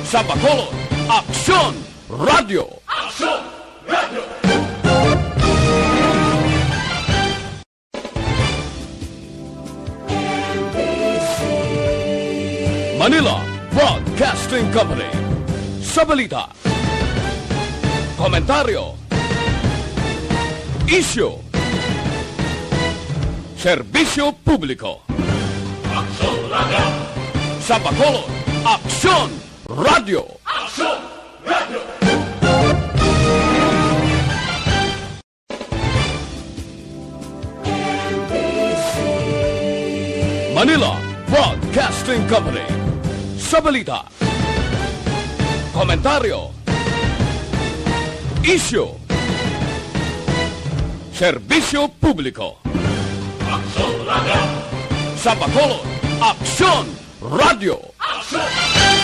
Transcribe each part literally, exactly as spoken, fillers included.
Sa Bacolod, Aksyon Radio. Aksyon Radio. Manila Broadcasting Company. Sa balita, komentaryo, isyu, serbisyo publiko. Aksyon Radio. Sa Bacolod, Aksyon Radio. Aksyon Radio. Manila Broadcasting Company. Sa balita, komentaryo, isyu, serbisyo publiko. Aksyon Radio. Sa Bacolod, Aksyon Radio. Aksyon.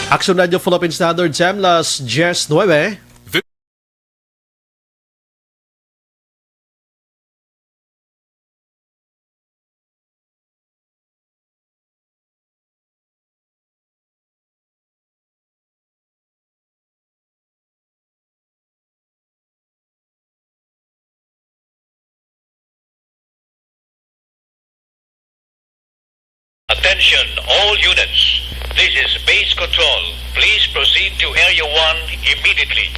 Aksyon Radio Philippine Standard Time, las diez nueve. Attention, all units. This is Base Control. Please proceed to Area one immediately.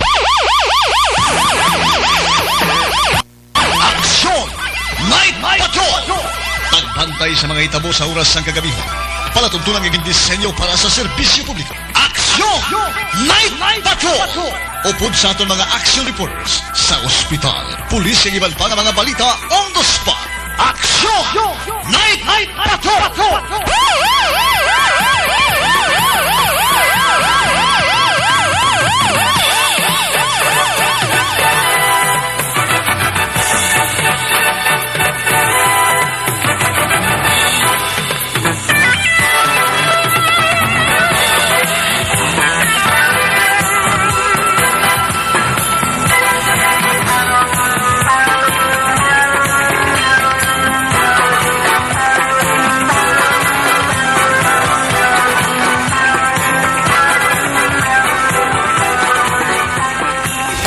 Aksyon! Night Patrol! Pagbantay sa mga hitabo sa oras sang kagabihan. Palatuntunan nga gindisenyo para sa serbisyo publiko. Aksyon! Night Patrol! Upod sa aton mga action reporters sa ospital, pulis, kag iban pa nga mga balita on the spot. Aksyon! Night Patrol!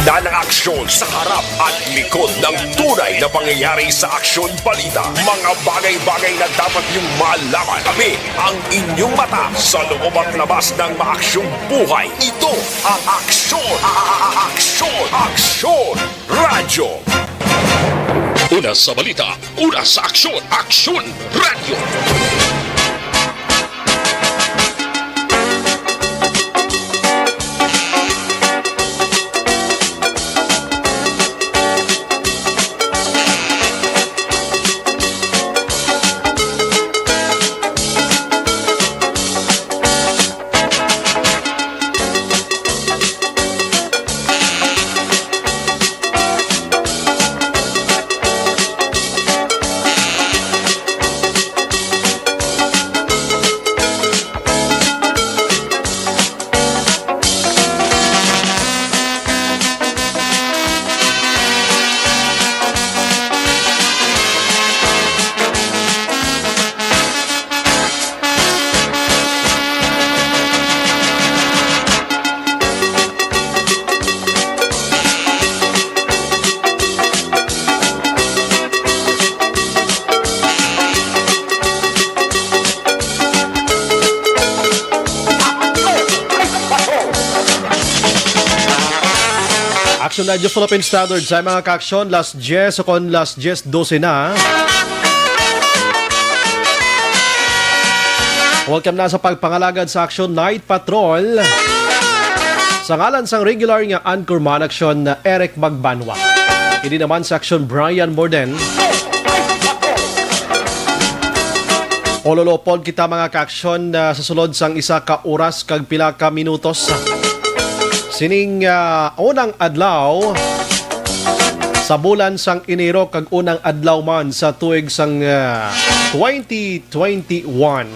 Daan ang aksyon sa harap at likod ng tunay na pangyayari sa Aksyon Balita. Mga bagay-bagay na dapat niyong malaman. Kami ang inyong mata sa loob at labas ng maaksyong buhay. Ito ang Aksyon, a-, a-, a-, Aksyon, Aksyon Radyo. Una sa balita, una sa aksyon, Aksyon Radyo. Aksyon Radyo Philippine Standard Time, mga kaaksyon, las diez o kon las diez doce na. Welcome na sa pagpangalagad sa Aksyon Night Patrol. Sa ngalan sang regular nga anchorman, Aksyon, Eric Magbanwa. Ini naman sa Aksyon, Brian Morden. Ululopon kita, mga kaaksyon, ah, sa sulod sang isa ka oras kag pila ka minutos. Sining, ah, unang adlaw sa bulan sang Enero kag unang adlaw man sa tuig sang, ah, twenty twenty-one.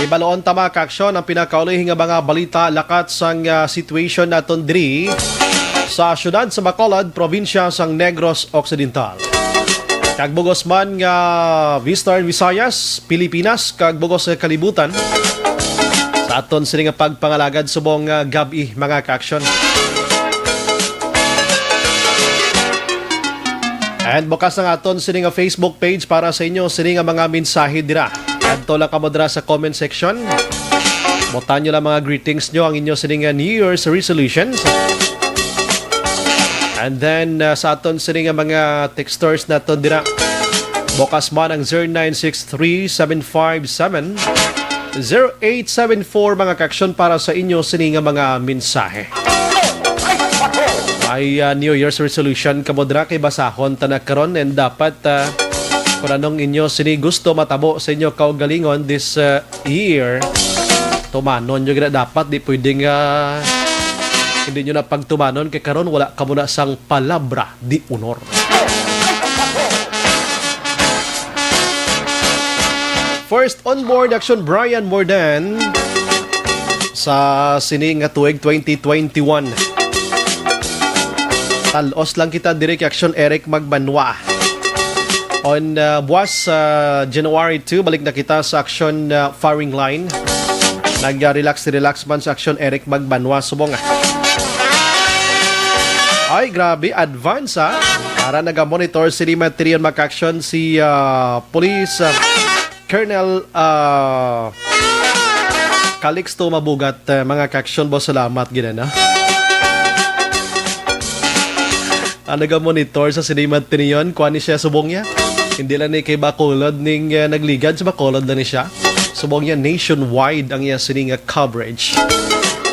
Ibaluon ta, mga kaaksyon, ang pinakaulihi nga mga balita lakat sang, ah, situation naton diri sa siyudad sa Bacolod, probinsya sang Negros Occidental. Kag bugos man nga Western Visayas, Pilipinas, kag bugos nga kalibutan. Sa aton sini nga pagpangalagad subong nga gab-i, mga ka-aksyon. And bukas ang aton sini nga Facebook page para sa inyo sini nga mga mensahe dira. Adto lang kamo dira sa comment section. Butang nyo lang mga greetings nyo, ang inyo sini nga New Year's resolutions. And then, uh, sa aton sini nga mga texters naton dira, bukas man ang zero nine six three seven five seven zero eight seven four, mga ka-aksyon, para sa inyo sini nga mga mensahe. Ay, uh, New Year's resolution kamo dira kay basahon ta na karon, and dapat, uh, kung anong inyo sini gusto matabo sa inyo kaugalingon this, uh, year, tumanon nyo gina dapat. Di pwede nga hindi nyo na pagtumanon kay karon wala kamo na sang palabra di honor. First on board, Action Brian Mordan, sa sini nga tuig twenty twenty-one. Talos lang kita diri kay Action Eric Magbanwa. On, uh, buwas, uh, January two, balik na kita sa Action, uh, firing line. Nag-relax-relax man sa Action Eric Magbanwa subong, ah. Ay, grabe, advance, ha? Para naga-monitor si Lima Trion, mga ka-aksyon, si, ah, Police, ah, Colonel, ah, Calixto Mabugat, ah, mga ka-aksyon, boss, salamat gid, ano? Ang naga-monitor sa Cinema Trion, kuha ni siya subong niya. Hindi lang ni kay Bacolod ning, ah, nagligad sa Bacolod lang ni siya. Subong niya nationwide ang iya sini nga coverage.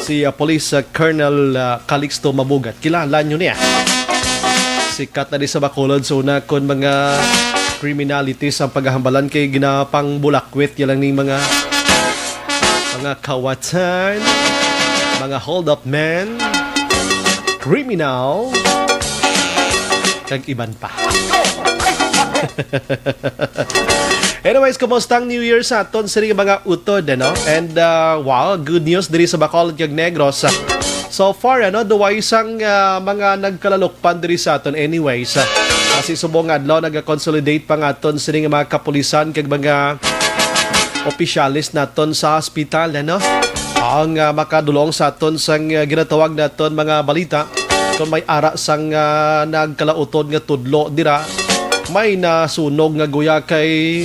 Si, ah, Police, ah, Colonel, ah, Calixto Mabugat. Kilala nyo niya. Sikat na di sa Bacolod sa una kon mga criminalities ang paghahambalan kay ginapangbulakwit ya lang ning mga, mga kawatan, mga hold-up men, criminal, kag iban pa. Anyways, kumusta ang New Year sa aton sini mga utod, ano? And, uh, wow, good news diri sa Bacolod kag Negros. So far, ano, duway sang, uh, mga nagkalalukpan diri sa aton. Anyways, uh, kasi subong adlaw nagakonsolidate pa nga aton sini nga mga kapulisan kag mga opisyales naton sa hospital, ano? Ang, uh, makadulong sa aton sang, uh, ginatawag naton mga balita. Kung may ara sang, ah, nagkalautod nga tudlo dira, may nasunog nga guya kay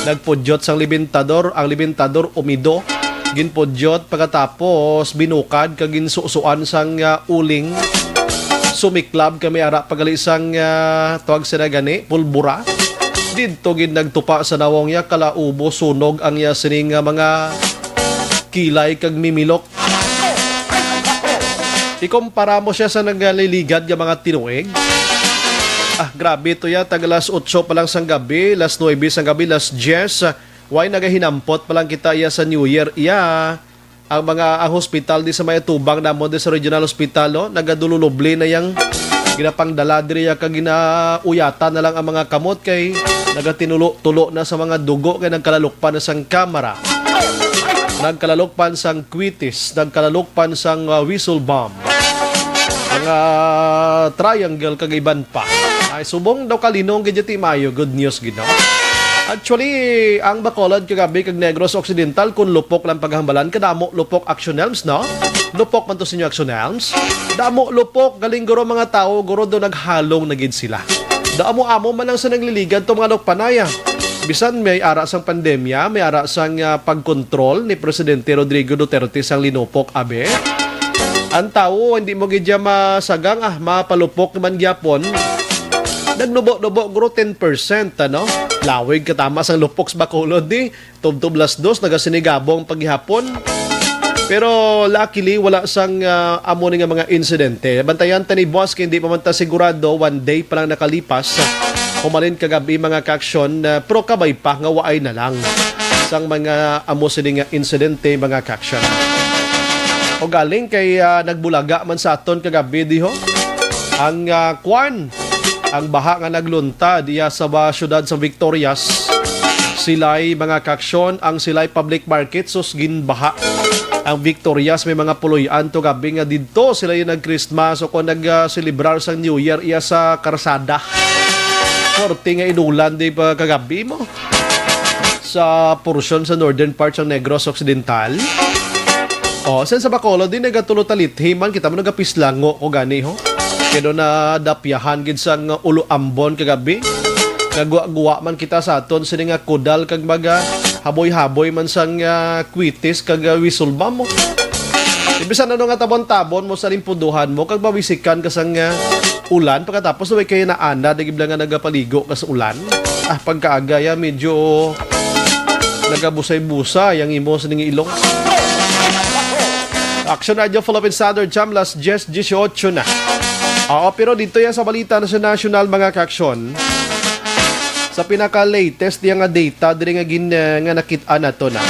nagpudyot sang libintador, ang libintador umido. Ginpudyot pagkatapos binukad kag ginsusuan sang, ah, uling. Sumiklab kay may ara pa gali sang, ah, tawag sila gani, pulbura. Didto gid nagtupa sa nawong niya, kalaubo sunog ang iya sining nga mga kilay kag mimilok. Ikumpara mo siya sa nagaliligad nga mga tinuig. Ah, grabe to ya. Tag alas otso pa lang sang gabi, alas nuebe sang gabi, alas diyes. Way nagahinampot pa lang kita iya sa New Year. Iya, ang mga, ang hospital di sa may atubang namon di sa Regional Hospital, no? Nagadululubli na yang ginapangdala diri ya kag ginauyatan na lang ang mga kamot kay nagatinulo-tulo na sa mga dugo kay nagkalalukpan na sang kamara. Nagkalalukpan sang kwitis, nagkalalukpan sang, ah, whistle bomb. Ang, ah, triangle kag iban pa. Ay, subong daw kalinong gid ti maayo, good news gid, no? Actually, ang Bacolod kagabi kag Negros Occidental, kun lupok lang paghambalan, kadamo lupok Action Elms, no? Lupok man to sa inyo Action Elms. Damo lupok, galing guro mga tawo, guro do naghalong na gid sila. Daw amo-amo man lang sa nagliligad to mga lukpanaya. Bisan may ara sang pandemya, may ara sang, ah, pagkontrol ni Presidente Rodrigo Duterte sang linupok, abi. Ang tawo, hindi mo gid siya masagang, ah, mapalupok man gyapon. Nagnubo-nubo, guro, ten percent, ano? Lawig katama sang lupok sa Bacolod, di. Tubtob las dos, nagasinigabong paghihapon. Pero luckily, wala sang, ah, amo ni nga mga insidente. Bantayan ta ni boss kay hindi pa man ta sigurado, one day pa lang nakalipas. Humalin kagabi, mga kaaksyon, ah, pero kabay pa nga waay na lang sang mga amo sini nga insidente, mga kaaksyon. O galing kay, ah, nagbulaga man sa aton kagabi diho. Ang, ah, kwan, ang baha nga nagluntad iya sa ba-, siyudad sa Victorias, Silay, mga kaaksyon, ang Silay Public Market, sus, ginbaha. Ang Victorias may mga puloy-an to gabi nga didto sila yung nag-Christmas o kung nag-, ah, celebrar sang New Year iya sa karsada. Forte nga inulan di pa kagabi mo sa porsyon sa northern part sang Negros Occidental. O, sa, sa Bacolod, di nagatulo talithi man, kita mo nagapislango ko gani, ho. Kaya doon na dapyahan gid sang ulo ambon kagabi. Nagwa-gwa man kita sa aton sini nga kudal kag maga haboy-haboy man sang, ah, kwitis kag, ah, wisulba mo. Bisan ano nga tabon-tabon mo sa limpuduhan mo kag mawisikan ka sang, ah, ulan, pagkatapos way kay naana, di gid lang nga nagapaligo ka sa ulan. Ah, pagkaaga ya, medyo nagabusay-busay ang imo sa ning ilong. Action Radio Philippine Standard Time, las diyes dieciocho na. Oo, pero dito yan sa balita na sa national, mga kaaksyon. Sa pinaka-latest niya nga data, diri nga gin-, eh, nga nakit-an nato na.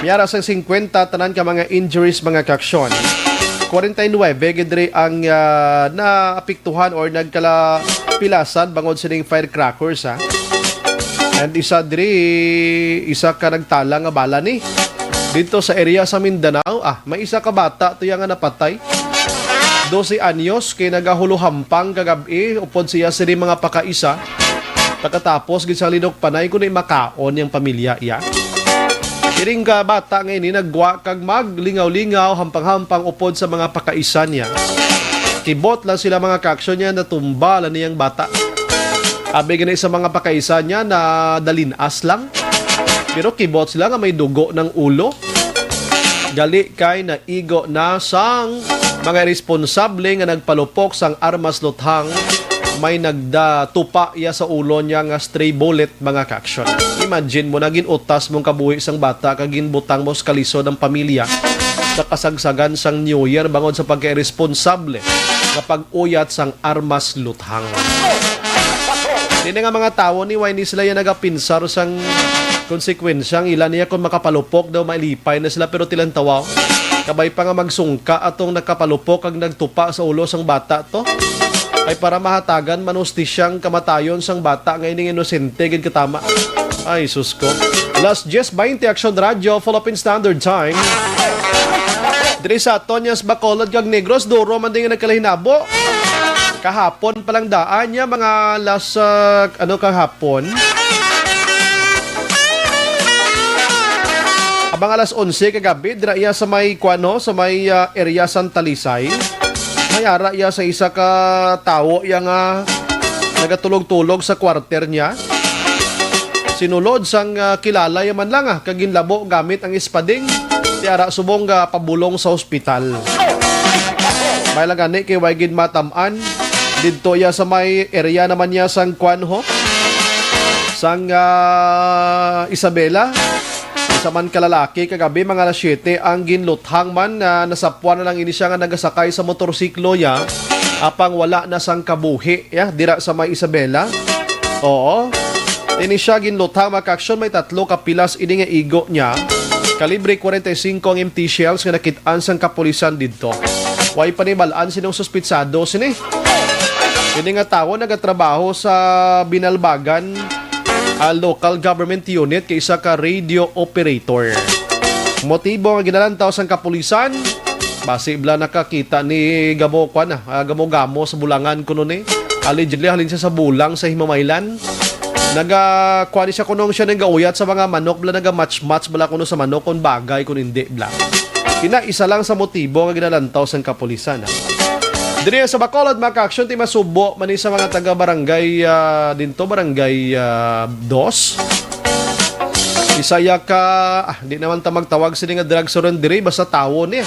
May ara sang singkwenta tanan ka mga injuries, mga kaaksyon. Kwarenta y nuebe gid diri ang, ah, naapektuhan or nagkalapilasan bangod sining firecrackers, ha. And isa diri, isa ka nagtala nga bala ni. Dito sa area sa Mindanao, ah, may isa ka bata to yang nga napatay. Dose anyos kay nagahuluhampang kagab-i upod siya sini mga pakaisa. Pagkatapos gid sa linok panay kuno makaon yang pamilya iya. Iring ka bata nga ini naggwa kag maglingaw-lingaw hampang-hampang upod sa mga pakaisa niya. Kibot lang sila mga kaaksyon niya, natumba lang niyang bata. Abi gani sa mga pakaisa niya na dalinas lang. Pero kibot sila nga may dugo ng ulo. Gali kay naigo na sang mga responsable nga nagpalupok sang armas luthang, may nagda tupa iya sa ulo niya nga stray bullet, mga kaaksyon. Imagine mo na, gin-utas mong kabuhi sang bata kag ginbutang mo sa kalisod ang pamilya sa kasagsagan sang New Year bangod sa pagkairesponsable nga pag-uyat sang armas luthang. Dini nga mga tawo ni, why ni sila yan nagapinsar sang konsekwensya ang ila niya kung makapalupok daw, mailipay na sila, pero tilantawa. Kabay pa nga magsungka atong nakapalupok kag nagtupa sa ulo sang bata to. Ay para mahatagan man hustisyang kamatayon sang bata nga ining inosente gid katama. Ay, sus ko. Las diyes baynte, Action Radio, Philippine Standard Time. Diri sa aton, yes, Bacolod kag Negros, duro man din nga nagkalahinabo. Kahapon pa lang daan niya, mga las, ah, ano, kahapon. Ang mga alas onse kagabi, dira iya sa may, kuan, no, sa may, ah, area Santa Lisay. May ara iya sa isa ka tawo iya nga nagatulog-tulog sa quarter niya. Sinulod sang, ah, kilala iya man lang, ah, kag ginlabo gamit ang espading. Ti ara subong, ah, pabulong sa ospital. May lang gani kay way gid matam-an. Didto iya sa may area naman niya sang kuan ho. Sang, ah, Isabela. Isa man ka lalaki kagabi, mga alas siyete ang ginluthang man, ah, nasapwan na lang ini siya nga nagasakay sa motorsiklo niya, apang wala na sang kabuhi, ya, dira sa may Isabela. Oo. Ini siya ginluthang, mga kaaksyon, may tatlo ka pilas ini nga igo niya. Kalibre kwarenta y singko ang M T shells nga nakit-an sang kapulisan didto. Way panibal-an sinong suspitsado sini. Ini nga tawo nagatrabaho sa Binalbagan, ah, local government unit kay isa ka radio operator. Motibo nga ginalantaw sang kapulisan, basi bala nakakita ni gamo, kuan na, ah, gamo-gamo sa bulangan kuno ni. Allegedly, halin siya sa bulang sa Himamaylan. Naga, kuan ni siya kuno siya nagauyat sa mga manok, bala naga-match-match bala kuno sa manok kung bagay kung hindi bala. Ina, isa lang sa motibo nga ginalantaw sang kapulisan, ha. Diri sa Bacolod, mga ka-action, ti masubo man ni sa mga taga barangay, ah, dinto, barangay, ah, dos. Isaya ka, ah, di naman ta magtawag sini nga drug surrendery, basta tawo ni.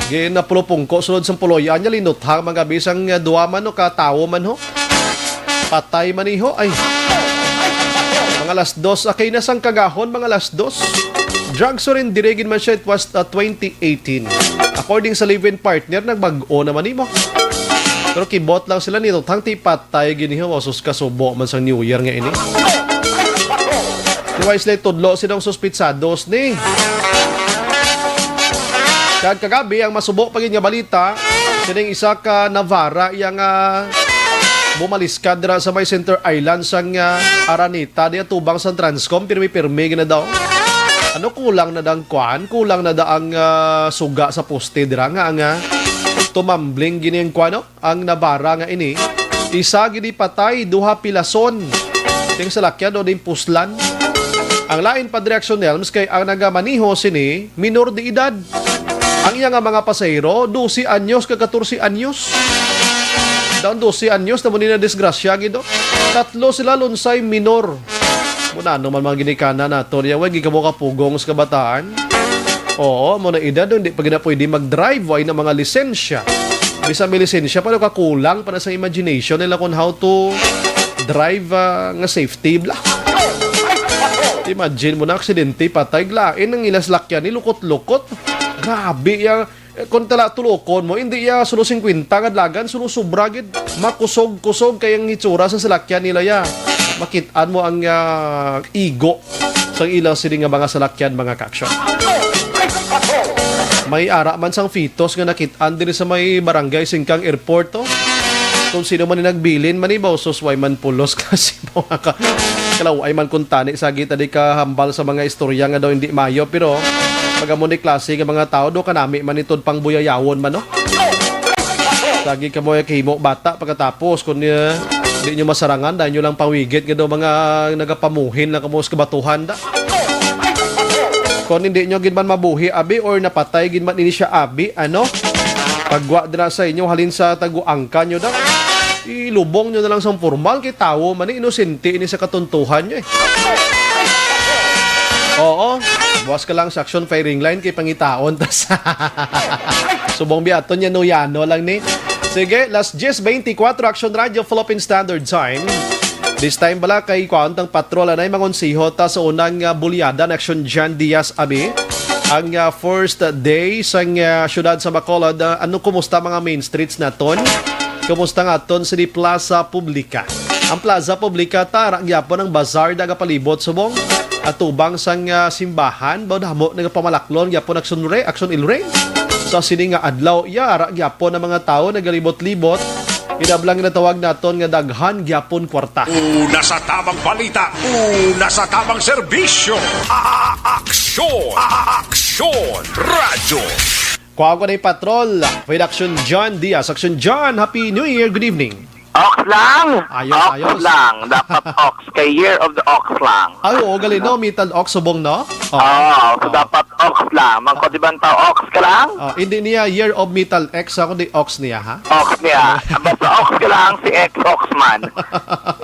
Ginapulupungko sulod sang puloy-an niya, linuthang mga bisang, ah, duwa man o ka tawo man ho. Patay man iho, ay. Mga alas dos, akay na sang kagahon, mga alas dos. Drug surrendery gid man siya, it was, uh, twenty eighteen. According sa live-in partner, nagbag-o naman nimo. Pero kibot lang sila nito, tang ti patay gid niho, wasus kasubo man sang New Year nga ini. Di wala sila tudlo sinong suspitsados ni. Kag kagabi, ang masubo pa gid nga balita, sining isa ka Navara iya nga bumaliskad dira sa may Center Island sang, ah, Araneta, di atubang sang Transcom, pirmi-pirmi gina daw. Ano, kulang na dang kwan? Kulang na da ang, ah, suga sa poste dira nga ang, ah, tumambling gini ang kwan, no? Ang Navara nga ini. Isa gid patay, duha pilason. Ting salakyan o ding puslan. Ang lain pa diri, Action Nelms, kay ang nagamaniho sini minor de edad. Ang iya nga mga pasahero, dose anyos kag katorse anyos. Daw dose anyos na mo ni na disgrasya gid, oh. Tatlo sila lunsay minor. Muna ano man mga ginikanan nato niya, way gid kamo kapugong sa kabataan. Oo, mo na edad, hindi pa gina pwede mag-drive, way na mga lisensya. Bisan may lisensya, pero kakulang pa na sa imagination nila kung how to drive, ah, nga safety, bla. Imagine mo na, aksidente, patay, glain ang ilas lakyan ni lukot-lukot. Grabe, ya. Eh, kung tala tulokon mo, hindi ya sulo singkwenta kadlagan, sulo sobra gid. Makusog-kusog kay ang hitsura sa salakyan nila ya. Makit-an mo ang, ah, igo sang ila sini nga mga salakyan, mga ka-action. May ara man sang fetus nga nakit-an diri sa may barangay Singkang Airport, oh. Kung sino man ni nagbilin, manibaw, sus, way man pulos kasi mga ka-, kalaway man kung tani sa gita di ka hambal sa mga istorya nga daw hindi mayo, pero pag amo ni klase nga mga tao, do kanami man itod pang buyayawon man, no? Lagi ka mo kahimo bata pagkatapos kung, eh, di nyo masarangan, dahil nyo lang pawigit nga daw mga nagapamuhin lang kamo sa kabatuhan da. Kung hindi nyo gid man mabuhi, abi, or napatay gid man ini siya, abi, ano? Pagwa dira sa inyo, halin sa taguangka nyo da. Ilubong nyo na lang sa formal, kay tawo man, eh, inosente ini sa katuntuhan nyo, eh. Oo. Buwas ka lang sa action firing line kay pangitaon tas. Subong biaton yan, no, yano lang ni. Sige, las diez veinticuatro, Action Radio, Philippine Standard Time. This time bala kay kuan tang patrol anay mangonsiho ta sa unang, ah, bulyada na Action Jan Diaz, abi. Ang, ah, first day sang, ah, syudad sa Bacolod, ah, ano, kumusta mga main streets naton? Kumusta nga aton sa di Plaza Publica? Ang Plaza Publica, tara gyapon ang bazar nagapalibot subong. Atubang sang, ah, simbahan, ba damo nagapamalaklon gyapon Action Re, Action Il Rey. Sa sini nga adlaw, iya, ara gyapon ang mga tawo nagalibot-libot. Inablang ginatawag naton nga daghan gyapon kwarta. Una sa tamang balita, una sa tamang serbisyo. A-, a-, aksyon, a-, a-, aksyon, radyo. Kuha ko na yung patrol. With Action John Diaz. Action John, Happy New Year. Good evening. Ox lang. Ayos, Ox ayos. lang. Dapat Ox. Kay Year of the Ox lang. Ay, oo, galing, no? Metal Ox, subong, no? Oo. Oo, so Ah. dapat Ox lang. Mangko di ba ang tao, Ox ka lang? Ah, hindi niya Year of Metal X, ako di Ox niya, ha? Ox niya. Basta Ox ka lang, si X, Ox man.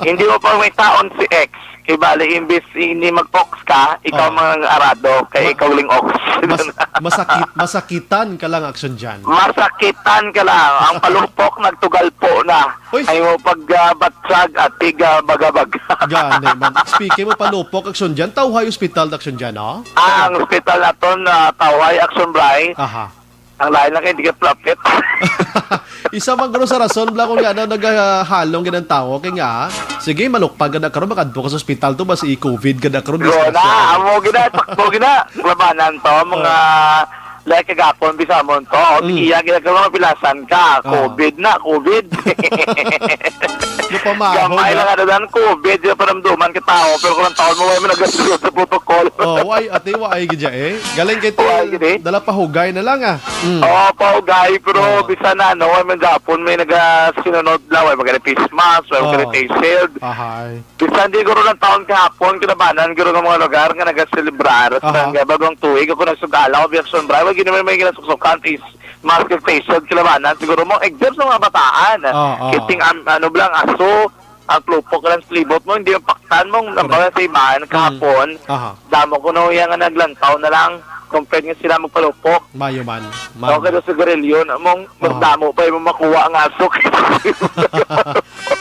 Hindi mo pa may taon si X. Kay bali, imbis ini mag-ox ka, ikaw Oh. mang arado, kay Ma-, ikaw ling ox. Mas-, masakit, masakitan ka lang, Action Jan. Masakitan ka lang. Ang palupok, nagtugal po na. Uy. Ay mo pag, ah, batsag at tiga baga-baga. Gani man. Speaking mo, palupok, Action Jan. Tawhay Hospital, Action Jan, oh? Ang hospital naton, ah, Tawhay, Action Bray. Aha. Ang lain lang kay hindi ka plapit. Isa man guro sa rason bala kung ano nagahalong gid ang tawo kay nga, sige, malukpag gid na karon, makadto ka sa ospital to, basi i-covid gid na karon, Go na, disgrasya. amo gid na, sakto gid na. Labanan to, mga Ah. like kagapon, bisamon to. O, Mm. sige, iya gid na karon, mapilasan ka. Ah. Covid na, covid. Lupamaho Gamay na. lang ano dan, covid, yung paramduman ka tao, pero kung ang taon mo, wala mo nagasunod sa protocol. Oh, why, ate, why gid ya, eh? Galing kay Why gid, eh? dala pa hugay na lang, ah. Mm. Oo, paugay, pero Oo. bisan na, ano, may man gapon, may nagasinunod lang, may mga face mask, may mga Oo. face shield. Ahay. Bisan di guro ng taon kahapon, kinabanan guro ng mga lugar nga nagaselebrar Aha. sa bagong tuig. Ako nagsugala, objection, bra, wag yun naman may ginasuksukan, face mask, face shield, kinabanan. Siguro mo, except sa mga bataan. Oo, oo. Kiting, am-, ano, blang, aso, ang klupok lang sa libot mo, hindi yung paktan mong Correct. nabala sa iban Mm. kahapon. Aha. Damo ko na uya nga naglantaw na lang compared nga sila magpalupok. Mayo man. Man. Okay, sa sigarilyo na mong Aha. magdamo pa yung makuha ang asok.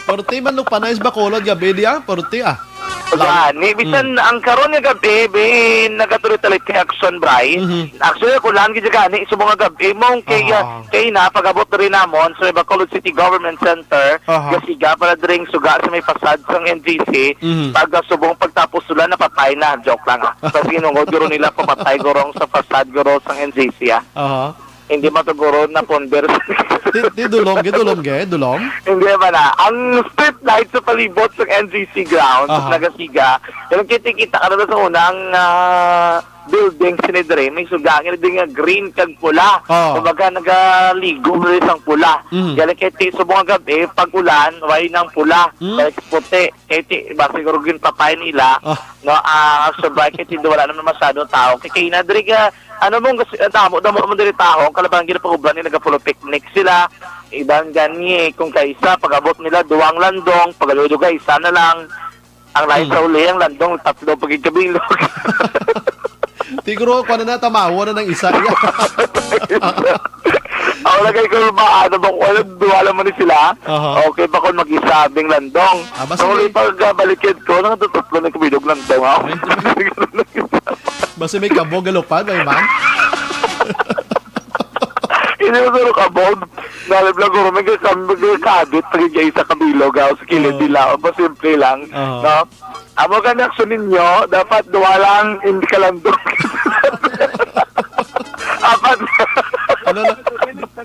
Porti man, no, panay sa Bacolod, gabi di, ah. Porti, ah. Gani, bisan Mm. ang karon nga gabi, bin, nagatuloy-tuloy kay Action Bray. Mhm. Actually, ako lang gid gani, sa mga gabi, mong kay, Aha. ah, kay na, pag-abot rin namon sa Bacolod City Government Center, Aha. gasiga pala dring suga sa may facade sang N G C, Mhm. pag subong pagtapos sila, napatay na. Joke lang, ah. Sa sinungod, guro nila, papatay gurong sa facade, guro sang N G C, ah. Aha. Hindi man to guro na ponder. Ti, ti dulom, ge, dulom, ge, dulom. Hindi ba na? Ang street light sa palibot sang N G C ground, Aha. sa Nagasiga, yung kitikita ka na sa unang, ah, building sini diri, may suga nga diri nga green kag pula. Oh. Kumbaga, nagaligo mo diri sang pula. Mhm. Gani kay ti subong nga gab-i, pag ulan, way nang pula, Mm. balik puti. Kay ti, ba, siguro ginpapay nila, Oh. no, ah, sobra kay ti wala naman masyado tao. Kay, kay na diri ka, ano mong gas-, damo, damo mo diri tao, ang kalabanan ginapag-ubra ni nagapulo picnic sila. Iban gani, kung kaisa, pag-abot nila, duwang landong, pag-aludo ka, isa na lang. Ang lain Hmm. sa uli, ang landong, tatlo pagigkabilog. Siguro, kuha na na, tamawa na ng isa. Ako lagay ko ba, ano ba, kung ano, duwa lang man ni sila. Aha. Okay pa kung mag-isa, bing landong. Ah, basta Ang uli may pag, ah, balikid ko, nang tututlo na kabilog landong ako. Ay, basta may kabog, galupad, may man. Hindi mo siguro kabog. Nalib lang ko, may kakam-, may kakabit, pag isa kabilog, ako sa kilid Oo. nila, o pa simple lang, Oo. no? Amo ka na, aksyon ninyo, dapat duwa lang, hindi ka lang doon. Apat. Ano na?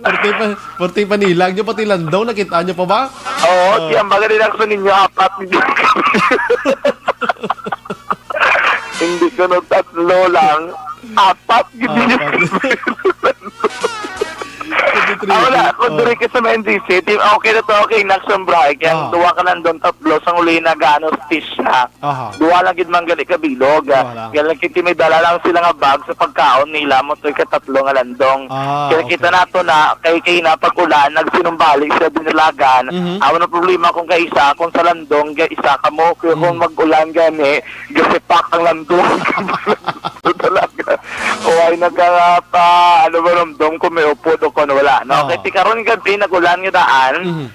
Purti pa, purti pa nilag nyo, pati landong, nakita nyo pa ba? Oo, Oo. siyang baga din aksyon ninyo, apat. Hindi ko no tatlo lang, apat. Hindi nyo Apat. Twenty-three Ako na, ako. kung Oh. diri ka sa M D C, di, okay na to, okay, next one, Bri. Kaya Ah. duwa ka lang doon, tatlo, sang uli na gano, stis na. Aha. Duwa lang gid man gali ka bilog. Duwa lang. Kaya lang, kiti may dala lang sila nga bag sa pagkaon nila, mo to'y katatlo nga landong. Ah, Kaya kita okay. nato na, kay, kay na pag-ulan, nagsinumbalik sa Binalagan. Mhm. Amo na problema kung kaisa, kung sa landong, kay isa ka mo, kaya kung Mhm. mag-ulan gani, gasipak ang landong. Talaga. O ay nagkakapa, ano ba, ramdom kung may upod o kung wala. No? Oo. Kay ti karon gabi, nag-ulan nga daan. Mhm.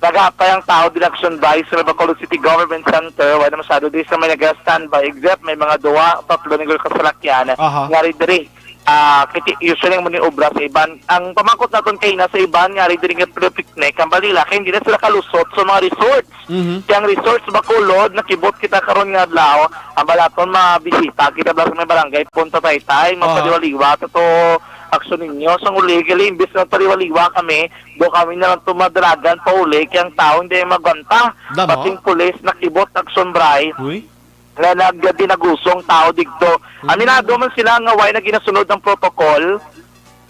Nagapay ang tao, Dilaction Vice, sa Bacolod City Government Center. Wala masyado di sa may nag-standby, except may mga duwa, tatlo ni kasalakyan Aha. nga ri diri. Ah, kiti, usually ang muni obra sa iban. Ang pamangkot naton kay na sa iban nga ri diri nga pre-picnic, ang balila kay hindi na sila kalusot sa mga resorts. Mhm. Kaya ang resorts Bacolod, nakibot kita karon nga adlaw, ang balaton mabisita kita ba sa may barangay Punta Taytay, Ah. magpaliwaliwa, tato aksyon ninyo. Sa uli, gali, imbis na magpaliwaliwa kami, do kami na lang tumadalagan pa uli, kaya ang tao hindi magwanta. Damo? Pating pulis, nakibot, aksyon, Bri. Uy. Na nagdinagusong tao digto. Hmm. Aminado man sila nga way na ginasunod ang protocol.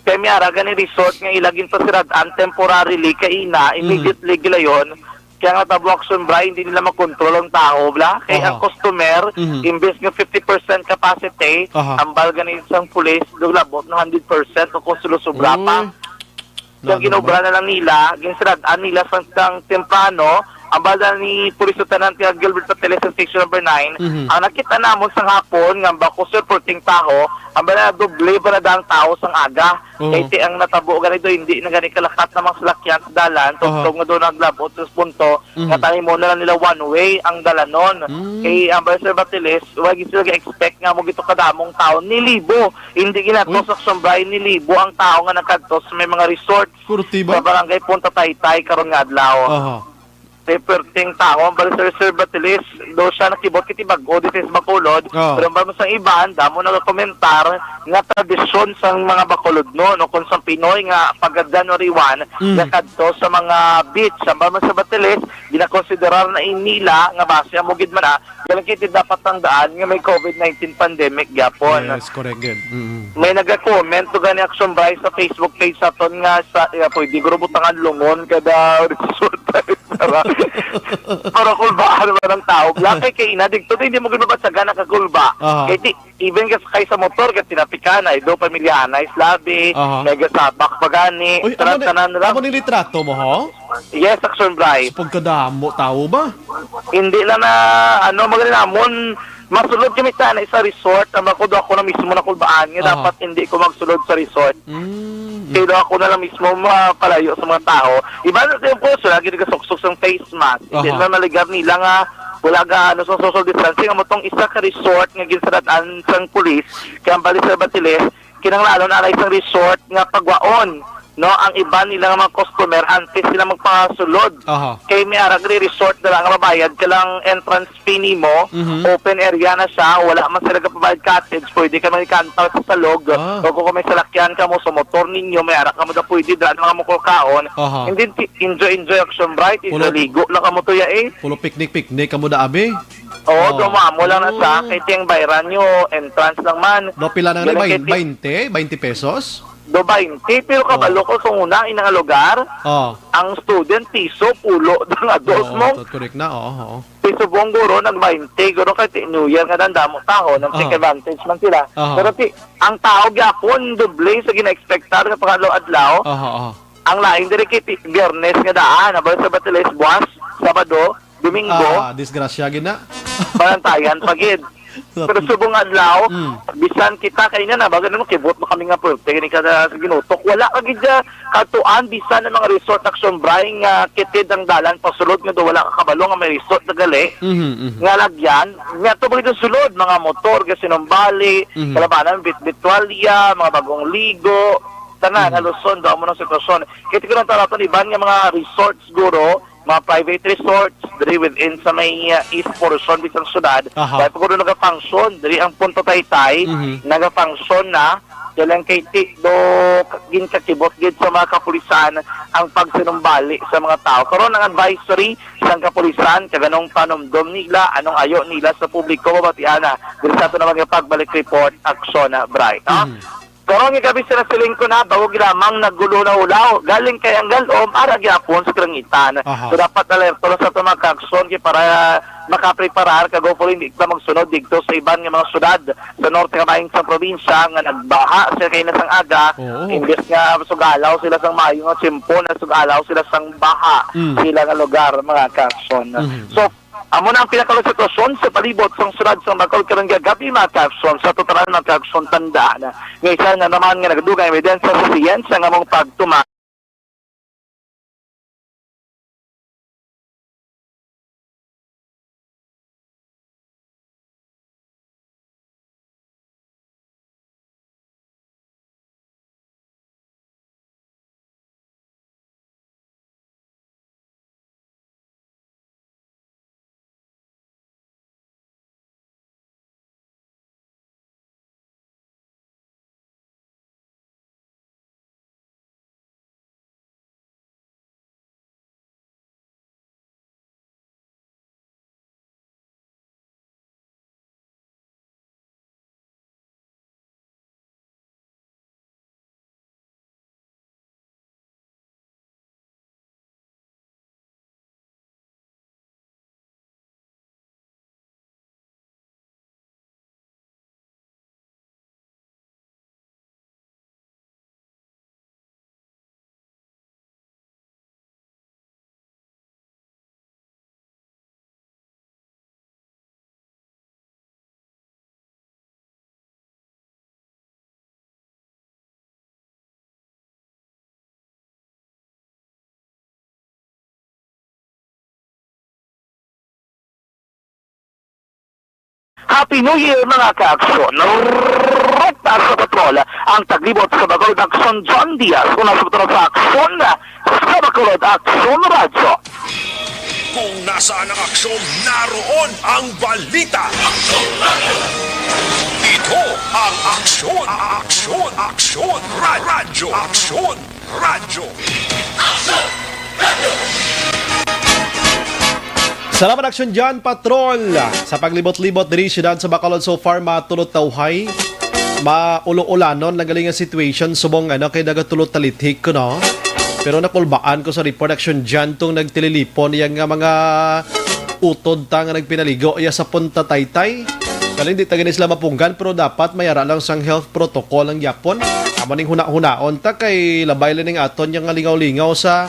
Kay may ara gani resort nga ila ginpasirad-an temporarily kay ina, Hmm. immediately gilayon. Kaya nga tabo aksyon, Bri, hindi nila makontrol ang tao, bla. Kay Aha. ang customer, Mhm. imbes nga fifty percent capacity, Aha. ang balga ni isang pulis, labot na hundred percent o kung sulusubra pa. Uy. Kaya Nano ginobra ba? na lang nila, ginsirad-an nila sang, sang temprano, ang bala ni Police Lieutenant nga Gilbert Patele sa Station Number Nine, Mhm. ang nakita namon sang hapon nga bako, sir, purting taho, ang bala doble ba na daan tao sang aga. Oo. Kay ti ang natabo gani do, hindi na gani kalakat na mga salakyan sa dalan, Aha. tungtong nga doon naglabot sa punto, Mhm. nga tani mo na lang nila one way ang dalanon. Mm. Kay ang bala, sir, Batiles, wala gid sila ga-expect nga mo gito kadamong tao nilibo. Hindi ginato Uy. sa Aksyon Bri, nilibo ang tao nga nagkadto sa may mga resort. Kurti ba? Sa barangay Punta Taytay karon nga adlaw. Aha. Kay perting tao ang bala, sir, sir, Batiles, do siya nakibot kiti bag-o dito sa Bacolod. Ah. Pero ang bala sa iban, damo nagakomentar nga tradisyon sang mga Bacolod, no, no, kung sa Pinoy nga pagka January one, Mm. nga kadto sa mga beach. Ang bala sa Batiles, ginakonsiderar na inila nga base amo gid man, ah, Galing kiti dapat tandaan nga may covid nineteen pandemic gyapon. Yes, correct gid. Mm. May naga-comment to gani Action Bri sa Facebook page sa aton nga sa, eh, pwede guro butangan lungon kada resort para, para kulbaan man ang tao. Bla kay kay ina digto, hindi mo gid mabatsagan nakakulba. Aha. Kay ti, even ka sakay sa motor, ka tinapikan, ay do pamilya, nice labi, Aha. may gasabak pa gani, Uy, amo ni, tanan-tanan ra. amo ni litrato mo, ho? Yes, Action Bri. Sa pagkadamo tao ba? Hindi na na, ano, magaling namon, masulod kami sana sa resort, ang ako do ako na mismo nakulbaan nga Aha. dapat hindi ko magsulod sa resort. Mm. Pero ako na lang mismo mapalayo sa mga tao. Iba na yung puso, lagi nagasuksok sa face mask. Hindi Aha. na naligar nila nga wala ga, ano, sa social distancing. Amo tong isa ka resort nga ginsarad-an sang pulis, kaya ang bali sa Batiles, kinahanglan na isang resort nga pagwaon. No, ang iban nila nga mga customer, antes sila magpasulod. Aha. Kay may ara gani resort na lang, mabayad ka lang entrance fee nimo, Mhm. open area na siya, wala man sila gapabayad cottage, pwede ka magkantal sa salog, Ah. o kung may salakyan ka mo, sa motor ninyo, may ara ka mo na pwede, dala na mga mukha kaon. Aha. And then, ti-, enjoy, enjoy, Action Bright, Pulo- naligo lang ka mo to ya eh. Pulo picnic, picnic ka mo da, abi? Oo, Oh. dumamo lang na siya, Oh. kay ting bayran nyo, entrance lang man. Do pila na Galing na, kay ti- bainte? Bainte pesos? Do bainte, pero Oh. kabalo ko sa una, inang lugar, Oh. ang student, piso, pulo, nga dos Oo, mo. to-, correct na, oo, oo. Piso buong guro, nag bainte, guro kay ti-, New Year nga nandamo taho, nang Oo. take advantage man sila. Oo. Pero ti-, ang tao gyapon, doble sa gina-expectar nga pangalaw adlaw. Oo, oo. Ang lain diri kay ti-, Biyernes nga daan, abal sa Batiles, buwas, Sabado, Domingo, Ah, disgrasya gid na. Balantayan pa gid. Pero subong adlaw, Mm. bisan kita kay na, na, baga naman, kibot mo kami nga pwerte, gani ka na sa ginutok. Wala ka gid siya katuan, bisan ang mga resort, Action Bright, nga kitid ang dalan pasulod, nga do wala ka kabalo nga may resort na gali, Mhm, mhm. nga lagyan, nga to ba gid ang sulod, mga motor, gasinumbali, Mhm. kalabanan, bit-, bitwalya, mga bagong ligo, tanan, Mhm. haluson, daw mo ng sitwasyon. Kaya tignan natin iban nga mga resort siguro, mga private resorts, diri within sa may, uh, east portion, bisang syudad. Aha. Dahil pag nagafunction, diri ang Punta Taytay, Mhm. nagafunction na, kailan kay ti-, do, ginkakibot gid sa mga kapulisan ang pagsinumbali sa mga tao. Karon ang advisory sang kapulisan, kag anong panumdom nila, anong ayo nila sa publiko, mabatian na. Diri sa ato naman nga pagbalik report, Action Bright, no? Mhm. Karon nga gabi sila siling ko na, bago lamang naggulo na ulaw. Galing kay ang galom, ara gyapon sa kalangitan. Aha. So, dapat alerto lang sa ato mga kaaksyon kay para makapreparar kag hopefully hindi kita magsunod dito sa iban nga mga syudad sa norte nga bahin sa probinsya nga nagbaha sila kay nasang aga. Oo. Imbes nga sugalaw sila sang maayo nga tiyempo, nasugalaw sila sang baha Mm. sila nga lugar, mga kaaksyon. Mhm. So, Amo na ang pinakaulong sitwasyon sa palibot sang syudad sang Bacolod karong gagabi, mga kaaksyon. Sa totalan, mga kaaksyon, tandaan nga isa na naman nga nagadugay ang ebidensya sa siyensya nga among pagtuman. Happy New Year, mga kaaksyon! Rekta sa patrol, ang taglibot sa Bacolod, Aksyon John Diaz. Una sa patrol sa Aksyon, sa Bacolod, Aksyon Radyo. Kung nasaan ang aksyon, naroon ang balita. Ito ang Aksyon, Aksyon, Aksyon, Ra-, Radyo, Aksyon, Radyo. Salamat, Action John Patrol. Sa paglibot-libot diri siyudad sa Bacolod, so far, matulot tawhay. Maulo-ulanon lang galing ang situation. Subong, ano, kay nagatulot talithik ko, no? Pero nakulbaan ko sa report, Action John, tong nagtililipon, yang nga mga utod ta nga nagpinaligo iya sa Punta Taytay. Kani di ta gani sila mapunggan, pero dapat may ara lang sang health protocol ang gyapon. Amo ning huna-hunaon ta kay labay lang ning aton yang lingaw-lingaw sa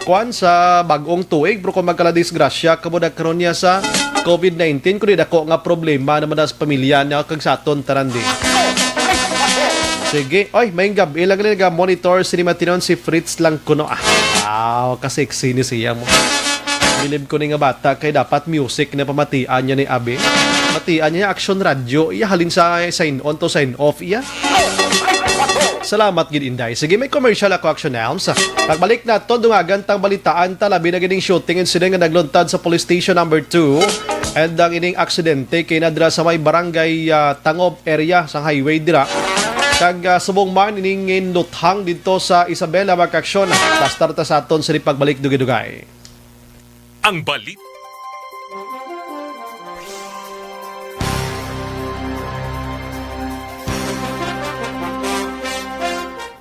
kuan sa bag-ong tuig, pero kung magkaladisgrasya kamo na karon niya sa covid nineteen, kundi dako nga problema naman na sa pamilya niya kag sa aton tanan di. Sige, oy, may gab-i lang nila monitor sini matinon si Fritz lang kuno ah. Wow, ka-sexy ni siya mo. Bilib ko ni nga bata kay dapat music na pamatian niya ni Abi. Matian niya action radio, iya halin sa sign on to sign off iya. Salamat gid, Inday. Sige, may commercial ako, Action Elms. Pagbalik naton, dungagan tang balitaan ta, labi na gid ning shooting incident nga nagluntad sa Police Station Number Two. And ang ining aksidente kay nadra sa may barangay, ah, Tangob area sang highway dira. Kag, ah, subong man ining luthang didto sa Isabela, mga kaaksyon. Lastar ta sa aton sa pagbalik dugay-dugay. Ang balit.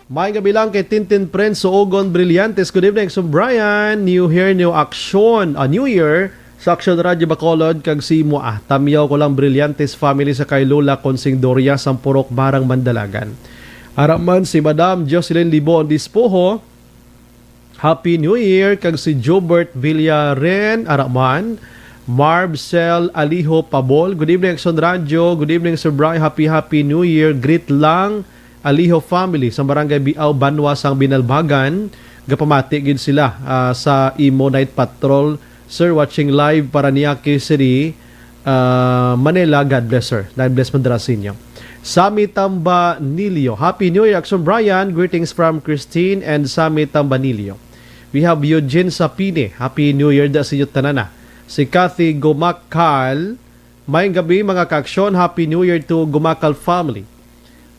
May gabi lang kay Tintin Prince Suogon Brillantes. Good evening, Sir Brian. New year, new action. A new year sa Action Radio Bacolod kag si imo, ah. Tamyaw ko lang Brillantes family sa kay Lola Consing Doria, Sampurok, Barang Mandalagan. Araman si Madam Jocelyn Libon Dispoho. Happy New Year kag si Jobert Villaren Araman, Marvcel Aliho Pabol. Good evening, Action Radio. Good evening, Sir Bry. Happy, happy New Year. Greet lang, Aliho family sa Barangay Biao, Banwa sang Binalbagan. Gapamati gid sila, ah, sa imo night patrol, Sir, watching live Parañaque City, ah, Manila. God bless, sir. God bless man dira sa inyo. Sammy Tambanilio. Happy New Year, Action Brian. Greetings from Christine and Sammy Tambanilio. We have Eugene Sapine. Happy New Year da sa inyo tanan, ah. Si Kathy Gumakal. Mayong gabi, mga kaaksyon. Happy New Year to Gumakal family.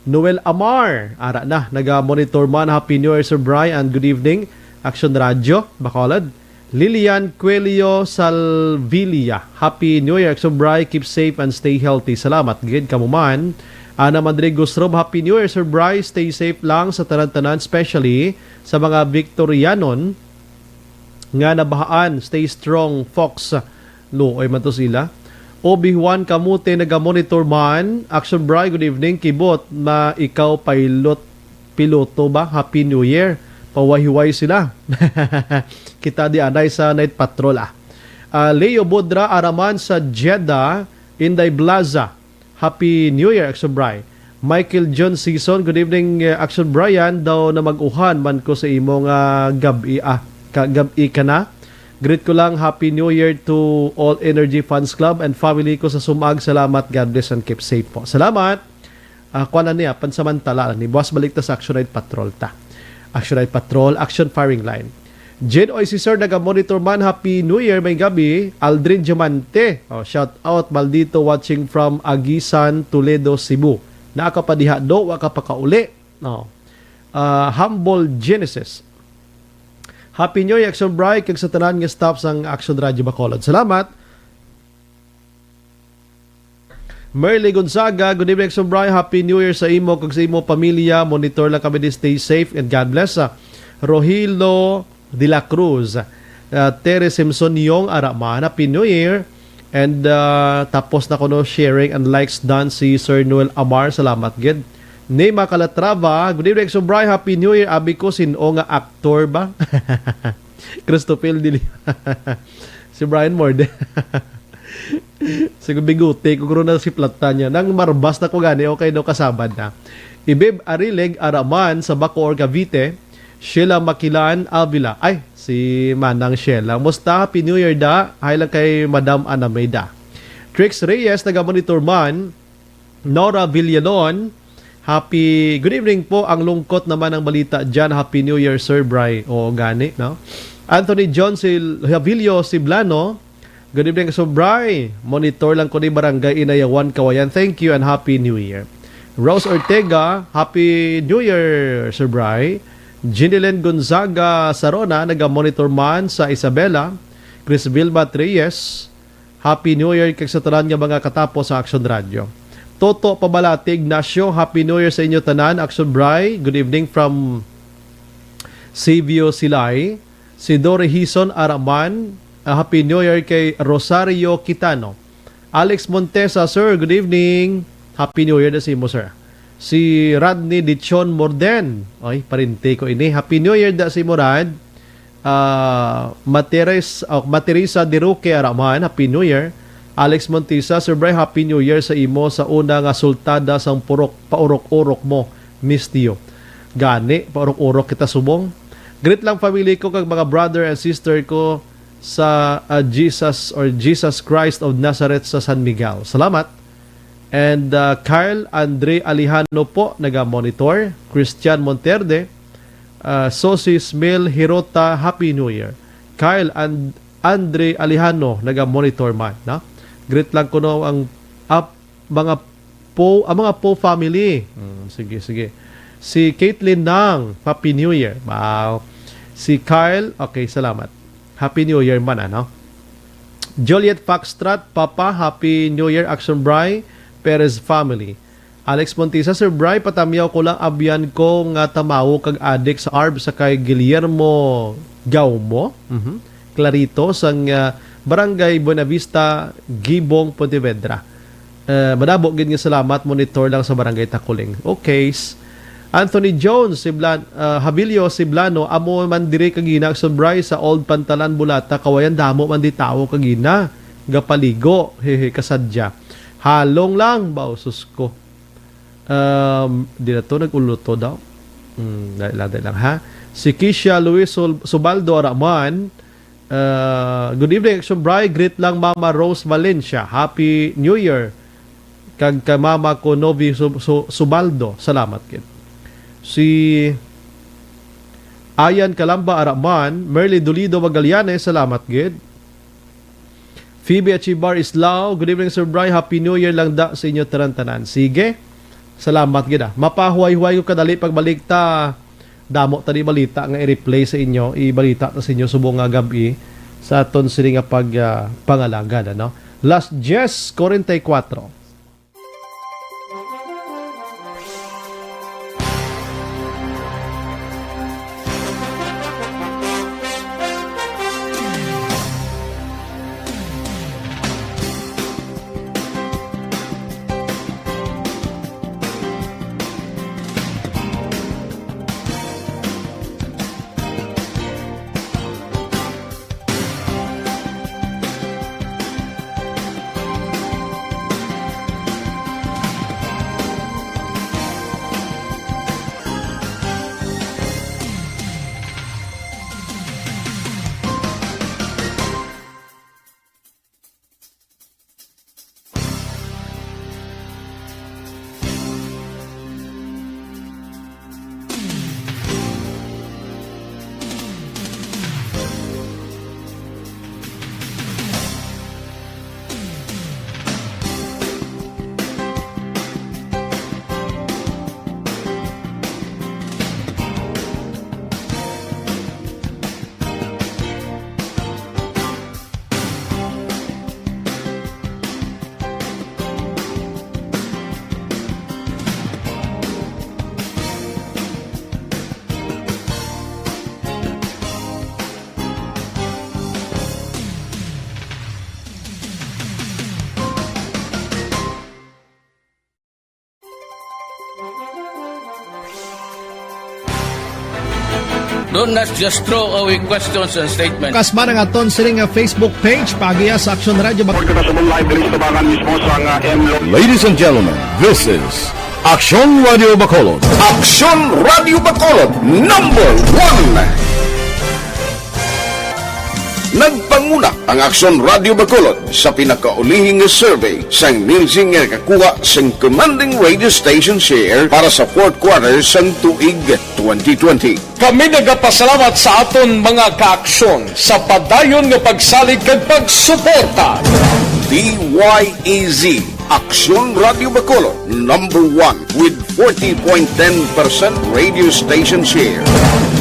Noel Amar, ara na, naga-monitor man. Happy New Year, Sir Bry, and good evening, Action Radio Bacolod. Lilian Cuello Salvilla, Happy New Year, Action Bry, keep safe and stay healthy. Salamat gid kamo man. Ana Madrigo Srob, Happy New Year, Sir Bry, stay safe lang sa tanan-tanan, especially sa mga Victorianon nga nabahaan. Stay strong, Fox. Luoy man to sila. Obi Juan Kamute, naga-monitor man. Action Bry, good evening. Kibot na ikaw pilot, piloto ba? Happy New Year. Pawahiway sila. Kita di anay sa night patrol, ah. Ah, Leo Bodra, araman sa Jeddah, Inday Blaza. Happy New Year, Action Bry. Michael John Season, good evening, uh, Action Brian. Daw na mag-uhan man ko sa imo nga gab-i, ah, ka, gab-i ka na. Greet ko lang, Happy New Year to all Energy Fans Club and family ko sa Sumag. Salamat, God bless and keep safe po. Salamat. Ah, kuan na niya, pansamantala lang ni. Buwas balik ta sa Action Night Patrol ta. Action Night Patrol, Action Firing Line. Jed Oy, si Sir, naga-monitor man. Happy New Year, may gabi. Aldrin Diamante. Oh, shout out, Maldito, watching from Aguisan, Toledo, Cebu. Naa ka pa diha, do, wa ka pa kauli. No. Ah, Humble Genesis. Happy New Year, Action Bry, kag sa tanan nga staff sang Action Radio Bacolod. Salamat. Merly Gonzaga, good evening, Action Bry. Happy New Year sa imo kag sa imo pamilya. Monitor lang kami di, stay safe and God bless. Ah, Rohilo de la Cruz, ah, Terry Simpson Yong Araman, Happy New Year. And, ah, tapos na kuno sharing and likes done si Sir Noel Amar. Salamat gid. Nema Calatrava, good evening, Action Bry. Happy New Year. Abi ko, sin-o nga aktor ba? Christopher Dili. Si Brian Morde. Siguro bigote ko, guro na si plata niya. Nang marbas na ko gani, okay, no, kasabad na. Ibib Arilig Araman sa Bacoor, Cavite. Sheila Makilan Avila. Ay, si Manang Sheila. Musta? Happy New Year da. Hi lang kay Madam Anameda. Trix Reyes, naga-monitor man. Nora Villalon, happy, good evening po. Ang lungkot naman ng balita dyan. Happy New Year, Sir Bry. Oo, gani, no? Anthony John Sil-, Javillo Siblano, good evening, Sir Bry. Monitor lang ko ni Barangay Inayawan, Kawayan. Thank you and Happy New Year. Rose Ortega, Happy New Year, Sir Bry. Jinilyn Gonzaga Sarona, naga-monitor man sa Isabela. Chris Vilma Reyes, Happy New Year kag sa tanan nga mga katapo sa Action Radio. Toto Pabalati Ignacio, Happy New Year sa inyo tanan. Action Bry, good evening from Sivio Silay. Si Dory Hison Araman, ah, Happy New Year kay Rosario Kitano. Alex Montesa, sir, good evening. Happy New Year na sa imo, sir. Si Rodney Dichon Morden. Oy, parente ko ini. Happy New Year da sa imo, Rad. Ah, Materes-, oh, Materesa De Roque Araman, Happy New Year. Alex Montisa, Sir Bray, Happy New Year sa imo sa una nga sultada sang purok, paurok-urok mo. Miss you. Gani, paurok-urok kita subong. Greet lang family ko kag mga brother and sister ko sa, ah, Jesus or Jesus Christ of Nazareth sa San Miguel. Salamat. And, uh, Kyle Andre Alejano po, naga-monitor. Christian Monterde, uh, Sosi Smil Hirota, Happy New Year. Kyle and Andre Alejano, naga-monitor man, no? Greet lang kuno ang ap-, mga po, ang mga po family. Hmm, sige, sige. Si Caitlin Nang, Happy New Year. Wow. Si Kyle, okay, salamat. Happy New Year man, ano? Juliet Foxtrot, Papa, Happy New Year, Action Bri, Perez family. Alex Montisa, Sir Bri, patamyaw ko lang, abyan ko nga tamawo kag adik sa arb sa kay Guillermo Gaumo. Mhm. Clarito sang, ah, Barangay Buenavista, Gibong, Pontevedra. Eh, madamo gid nga salamat, monitor lang sa Barangay Takuling. Okay. S-, Anthony Jones, Siblan-, ah, Habilio, Siblano, amo man diri kagina, Action Bri, sa Old Pantalan, Bulata, Kawayan, damo man di tawo kagina gapaligo. Hehe, kasadya. Halong lang ba, usus ko? Um, di na to, nag-ulo to daw. Hmm, dali lang, dali lang, ha? Si Kisha Luis Sul-, Subaldo Araman, uh, "Good evening, Action Bri. Greet lang Mama Rose Valencia. Happy New Year. Kag kay Mama ko, Novi Su-, Su-, Subaldo." Salamat gid. Si Ayan Kalamba Araman, Merly Dolido Magallanes, salamat gid. Phoebe Achibar Islao, "Good evening, Sir Bri. Happy New Year lang da sa inyo tanan-tanan." Sige. Salamat gid, ah. Mapahuway-huway ko kadali pagbalik ta. Damo ta di balita nga i-replay sa inyo, ibalita ta sa inyo subong nga gab-i sa aton sini nga pag, ah, pangalagad, ano? Las diez cuarenta y cuatro. Don't, let's just throw away questions and statements. Kasman ang aton sining nga Facebook page, paagiya sa Aksyon Radio Bac- Kita sa live diri sa tabangan mismo sa nga M Lo- Ladies and gentlemen, this is Aksyon Radio Bacolod. Aksyon Radio Bacolod, number one. Nagpanguna ang Aksyon Radio Bacolod sa pinakaulihing nga survey sang Nielsen nga nakakuha sang commanding radio station share para sa fourth quarter sang tuig twenty twenty. Kami nagapasalamat sa aton mga kaaksyon sa padayon nga pagsalig kag pagsuporta. D Y E Z, Aksyon Radio Bacolod, number one with forty point ten percent radio station share.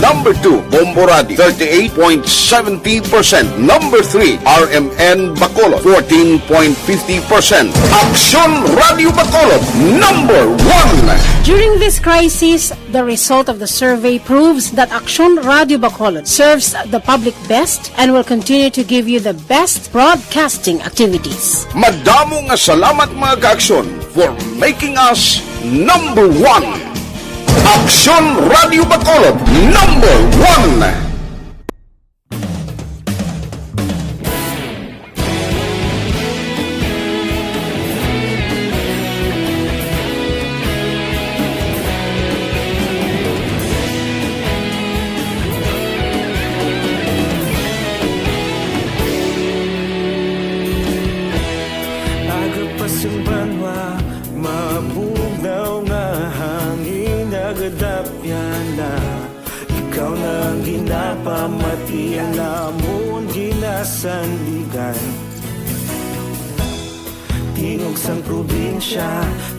Number two, Bombo Radio, thirty-eight point seventy percent. Number three, R M N Bacolod, fourteen point fifty percent. Aksyon Radio Bacolod, number one. During this crisis, the result of the survey proves that Aksyon Radio Bacolod serves the public best and will continue to give you the best broadcasting activities. Madamo nga salamat, mga kaaksyon, for making us number one. Aksyon Radio Bacolod, number one. Bago pa sa banwa, Napamati ang amon ginasandigan. Tingog sang probinsya,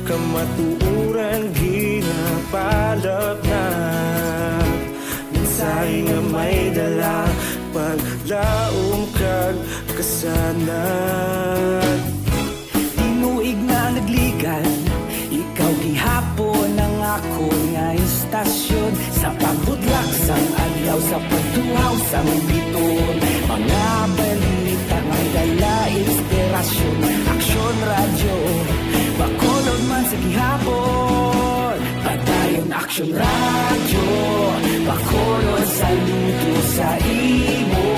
kamatuoran ginapalapnat. Mensahe nga may dala, paglaom kag kasanag. Tinuig nga nagligan, ikaw gihapon ang akon nga istasyon. Sa pagbudlak sang adlaw, sa pagtuhaw sang biton, mga balita may dala inspirasyon. Aksyon Radyo, Bacolod man sa gihapon. Padayon Aksyon Radyo, Bacolod, saludo sa imo.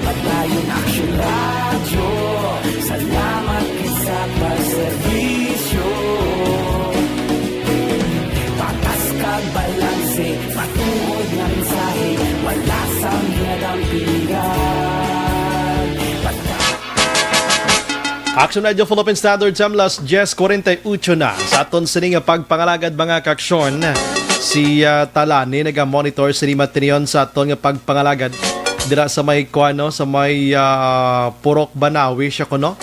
Padayon Aksyon Radyo, salamat gid sa pagserbisyo. Patas kag balanse, matuod nga mensahe, wala sang ginadampingan. Pat- Action Radio Philippine Standard Time, las diez cuarenta y ocho na. Sa aton sini nga pagpangalagad, mga kaaksyon, si, ah, Talani naga-monitor sini matinion sa aton nga pagpangalagad dira sa may kuano, sa may, ah, Purok Banawi siya kuno.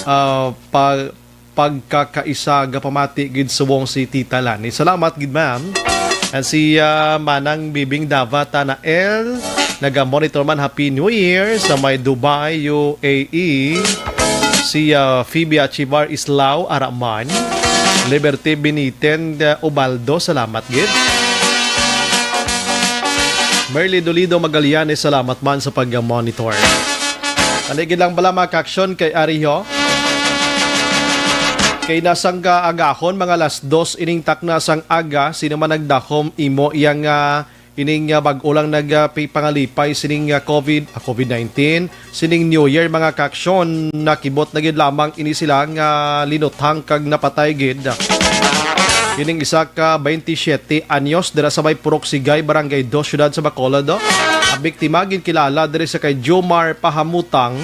Ah, pa-, pagkakaisa gapamati gid subong si Tita Lani. Salamat gid, ma'am. And si, ah, Manang Bibing Dava Tanael, naga-monitor man, Happy New Year sa may Dubai, U A E. Si, ah, Phoebe Achibar Islao, ara man. Liberty Biniten, ah, Ubaldo, salamat gid. Merly Dolido Magallanes, salamat man sa pag-monitor. Dali gid lang bala, mga kaaksyon, kay Ariho. Kay nasang kaagahon, mga alas dos ining takna sang aga, sino man nagdahom imo iyang, ah, ining, ah, bag-o lang nag, ah, pi-, pangalipay sining, ah, COVID, ah, COVID nineteen, sining New Year, mga kaaksyon, nakibot na gid lamang ini sila nga linuthang kag napatay gid. Kining isa ka twenty-seven anyos dira sa may Purok Sigay, Barangay Dos, Siyudad sa Bacolod, oh. Ang biktima ginkilala diri sa kay Jomar Pahamutang.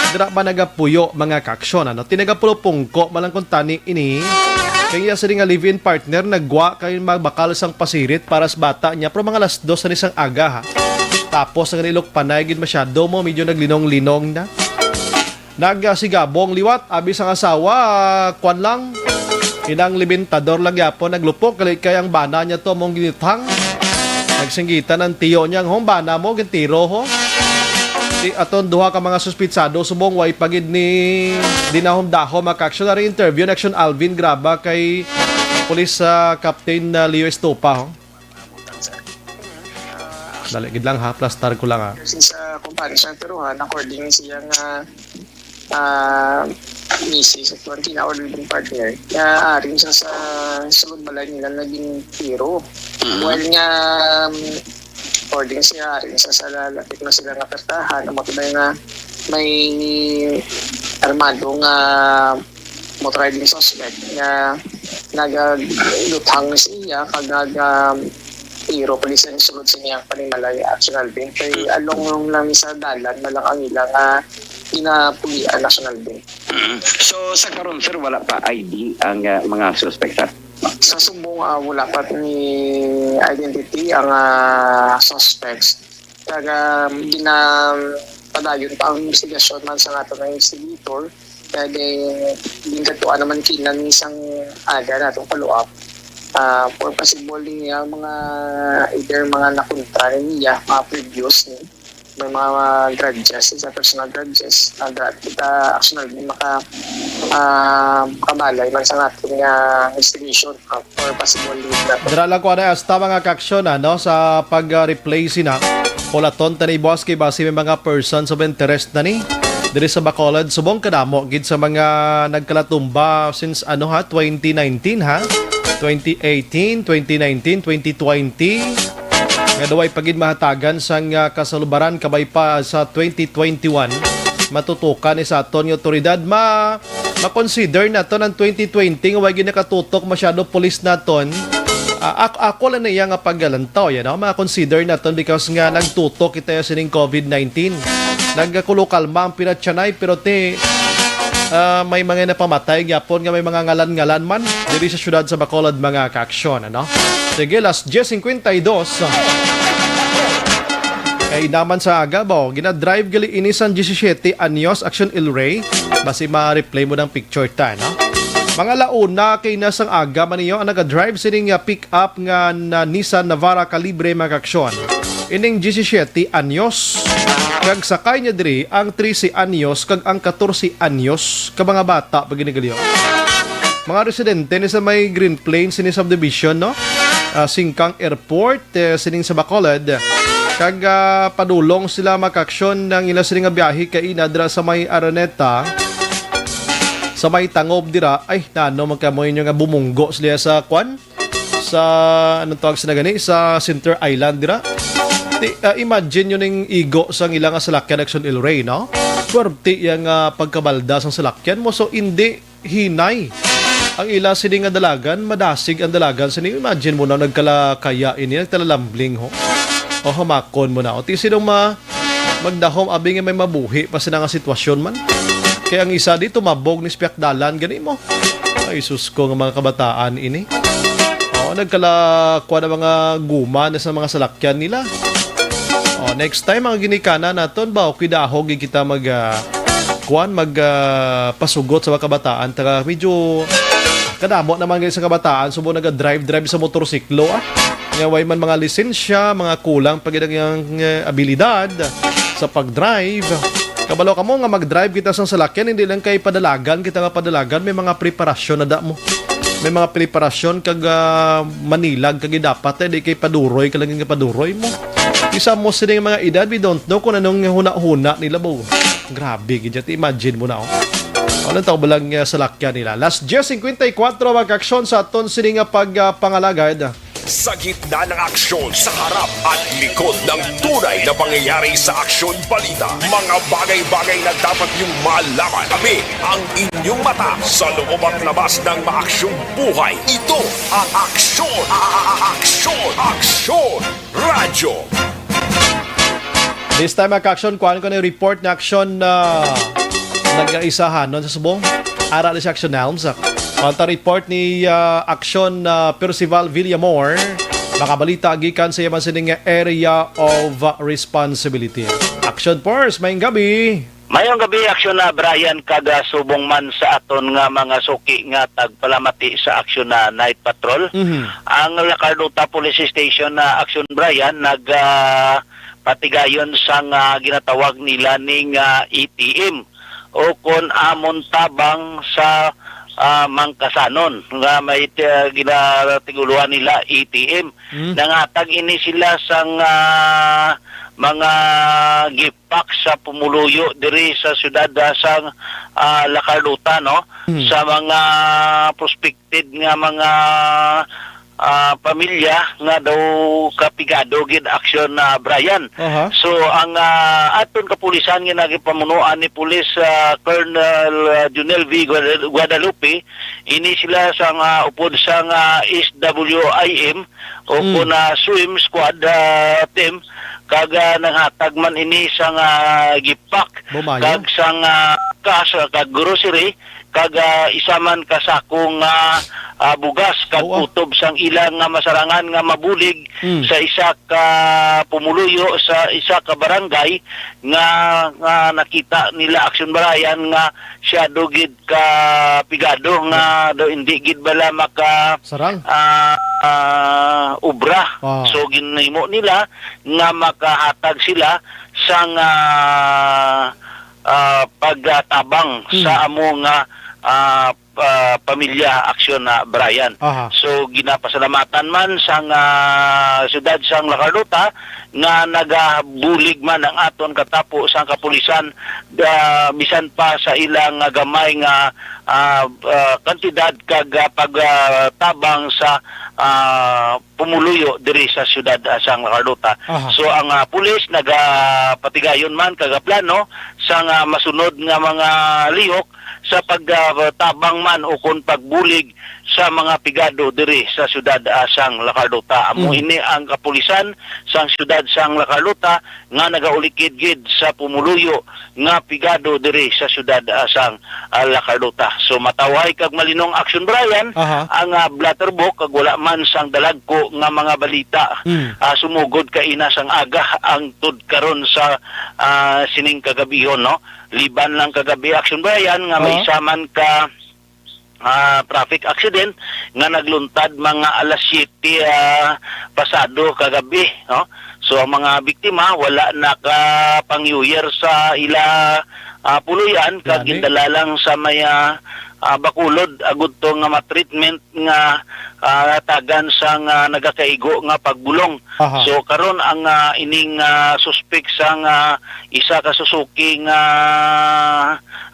Dira man nagapuyo, mga kaaksyon, ano? Tinagapulupungko man lang kung tani ini. Kay iya sini nga live-in partner nagwa kay magbakal sang pasirit para sa bata niya, pero mga alas dos na ni sang aga, ha. Tapos ang ilok panay gid masyado mo, medyo naglinong-linong na. Nagsigabong liwat, abi sang asawa, kwan lang. Inang libintador lang gyapon, naglupok, gali kay ang bana niya to mong ginithang. Nagsinggitan ang tiyo niya, "Hong bana mo, gintiro ho." Di aton duha ka mga suspitsado, subong way pa gid ni dinahom-dahom, mga kaaksyon. Ari interview ni Action Alvin Graba kay Police, ah, Captain, ah, Leo Estopa, ho. Dali gid lang, ha, plastar ko lang, ha. Since, ah, kumpare siya, pero, ha, according siya nga, ah, misis at one tina or living partner, nga arin siya sa sulod balay nila naging tiro. Mhm. While nga, um, according siya, arin siya sa lalapit na sila nga pertahan, ang matibay nga may armado nga motor riding suspect nga nagaluthang sa iya kag nag, um, tiro pa sa sulod sa iyang panimalay, Action Alvin. Kay along lang sa dalan na lang ang ila nga ginapulian, Action Alvin. Mm. So, sa karon, sir, wala pa I D ang, ah, mga suspect, sir? Sa subong, ah, wala pa ni identity ang, ah, suspects. Kag, um, gina-, padayon pa ang investigasyon man sa aton nga investigator. Kaya din, din kadtuan naman kina ni sang aga natong follow-up, ah, for possible niya mga, either mga nakontra niya, mga previous ni, may mga grudges, sa personal grudges, na gra-, kita actually maka-, ah, kabalay man sa natin nga investigation, ah, for possible lead na. Dira lang ko anay hasta, mga kaaksyon, ano, sa pag, ah, replay sina. Pulaton ta ni boss kay basi may mga persons of interest na ni diri sa Bacolod. Subong kadamo gid sa mga nagkalatumba since, ano, ha, twenty nineteen, ha? Twenty eighteen, twenty nineteen, twenty twenty. Nga daw ay pagid mahatagan sang, ah, kasalubaran kabay pa sa twenty twenty-one. Matutukan ni sa aton nga otoridad, ma-, ma-consider naton ang twenty twenty nga way gid nakatutok masyado pulis naton. Ah, ak-, ako lang na iya nga paggalantaw, you know? Ma-consider naton because nga nagtutok kita sining COVID nineteen. Nagkulokalma ang pinatyanay, pero ti, ah, may mga napamatay gyapon nga may mga ngalan-ngalan man diri sa syudad sa Bacolod, mga kaaksyon, ano? Sige, las diez cincuenta y dos. Kay naman sa aga ba, oh, gina-drive gali ini sang diyesisiyete anyos, Action El Rey. Basi ma-replay mo ng picture ta, no? Mga launa kay na sang aga man niyo ang naga-drive sining, ah, pick-up nga na Nissan Navara Calibre, mga kaaksyon. Ining diyesisiyete anyos. Kag sakay niya diri ang trese anyos kag ang katorse anyos ka mga bata pa gini gali. Mga residente ni sa may Green Plains sini subdivision, no? Ah, Singkang Airport, eh, sining sa Bacolod. Kag, ah, padulong sila, mga kaaksyon, ang ila sini nga biyahe kay ina dira sa may Araneta, sa may Tangob dira. Ay, nano man kamo inyo nga bumunggo sila sa kwan? Sa, anong tawag sila gani? Sa Center Island dira. Ti, ah, imagine yun yung igo sang ila nga salakyan, Action El Rey, no? Swerte yang, ah, pagkabalda sang salakyan mo. So, hindi hinay ang ila sini nga dalagan, madasig ang dalagan sini. Imagine mo na, nagkalakaya ini, nagtalalambling, ho. O, hamakon mo na. O, ti, sino ma-, magdahom, abi nga may mabuhi pa sila nga sitwasyon man. Kaya ang isa di, tumabog ni spiak dalan, gani mo. Ay, sus ko nga mga kabataan ini. O, nagkala, kuha na mga guma na sa mga salakyan nila. O, next time, mga ginikanan naton ba, okay, dahog, kita mag, ah, kuan, mag, ah, pasugot sa mga kabataan. Taga, medyo kadamo naman ngayon sa kabataan, subo naga-drive-drive sa motorsiklo, ah. Nga way man mga lisensya, mga kulang pa gid ang, eh, abilidad sa pag-drive. Kabalo kamo nga mag-drive kita sa salakyan, hindi lang kay padalagan kita nga padalagan, may mga preparasyon na da mo. May mga preparasyon kag, ah, manilag kag dapat, eh, di kay paduroy ka lang nga paduroy mo. Isa mo sining mga edad, we don't know kung anong huna-huna nila, bo. Grabe gid yan. Imagine mo na, oh. Anong tawag ba lang, ah, salakyan nila? Las diez cincuenta y cuatro, mga kaaksyon, sa aton sini nga pag, ah, pangalagad. Sa gitna ng aksyon, sa harap at likod ng tunay na pangyayari sa Aksyon Balita, mga bagay-bagay na dapat niyong malaman. Kami ang inyong mata sa loob at labas ng maaksyong buhay. Ito ang Aksyon, a-, a-, a-, Aksyon, Aksyon Radyo. This time, mga kaaksyon, kuhaan ko na yung report na aksyon na nag-aisahanon sa subong. Ara na siya, Aksyon Helms. Ang report ni, ah, Aksyon, ah, Percival Villamor. Makabalita gikan sa yaman sining area of, ah, responsibility. Aksyon Force, mayong gabi. Mayong gabi, Aksyon na Brian, kag, ah, subong man sa aton nga mga suki nga tagpalamati sa Aksyon na Night Patrol. Mhm. Ang La Carlota Police Station na Aksyon Brian nag, ah, patigayon sang, ah, ginatawag nila ning, ah, A T M o kon amon tabang sa, ah, Mangkasanon nga may, ah, ginatiguluhan nila A T M. Hmm. Nangatag ini sila sang, ah, mga gift pack sa pumuluyo diri sa siyudad, ah, sang, ah, La Carlota, no? Hmm. Sa mga prospected nga mga, ah, pamilya nga daw kapigado gid aksyon na, Brian. Aha. So, ang, ah, aton kapulisan nga nagipamunuan ni Pulis, ah, Colonel, ah, Junel V Guada-, Guadalupe, ini sila sang, ah, upod sang, ah, S W I M o Hmm. kon, ah, swim squad, ah, team, kag, ah, nanghatag man ini sang, ah, gift pack, Bumayo. kag sang, ah, cash, ah, kag grocery, kag, ah, isa man ka sakong, ah, ah, bugas, kag Oo, ah. kutob sang ilang nga masarangan nga mabulig Hmm. sa isa ka pumuluyo sa isa ka barangay nga, nga nakita nila Aksyon Brian nga siya do gid ka pigado nga daw hindi gid bala maka Sarang. ah, ah, obra. Ah. So, ginhimo nila nga makahatag sila sang, ah, ah, pagtabang Hmm. sa amo nga, ah, ah, pamilya aksyon na, Brian. Aha. So, ginapasalamatan man sang, ah, siyudad sang La Carlota nga nagabulig man ang aton katapo sang kapulisan, ah, bisan pa sa ilang, ah, gamay nga, ah, ah, kantidad kag, ah, pag, ah, tabang sa, ah, pumuluyo diri sa siyudad, ah, sang La Carlota. Aha. So, ang, ah, pulis nagapatigayon man kag plano sang, ah, masunod nga mga lihok sa pagtabang man o kon pagbulig sa mga pigado diri sa siyudad, ah, sang La Carlota. Amo Mm. ini ang kapulisan sang siyudad sang La Carlota nga nagaulikid gid sa pumuluyo nga pigado diri sa siyudad, ah, sang, ah, La Carlota. So, matawhay kag malinong aksyon, Brian, Aha. ang, ah, blotter book kag wala man sang dalagko nga mga balita, Mm. ah, sumugod kaina sang aga ang tud karon sa, ah, sining kagabihon, no? Liban lang kagabi, aksyon, Brian, nga may Oo. isa man ka, ah, traffic accident nga nagluntad mga alas siyete, ah, pasado kagabi, no? So, ang mga biktima wala nakapang-New Year sa ila, ah, puloy-an, kag Gani. gindala lang sa may, ah, ah, Bacolod, agud to nga ma-treatment nga, ah, tagan sa nga nagakaigo nga pagbulong. Aha. So, karon ang, ah, ining, ah, suspek sa nga isa ka Suzuki nga,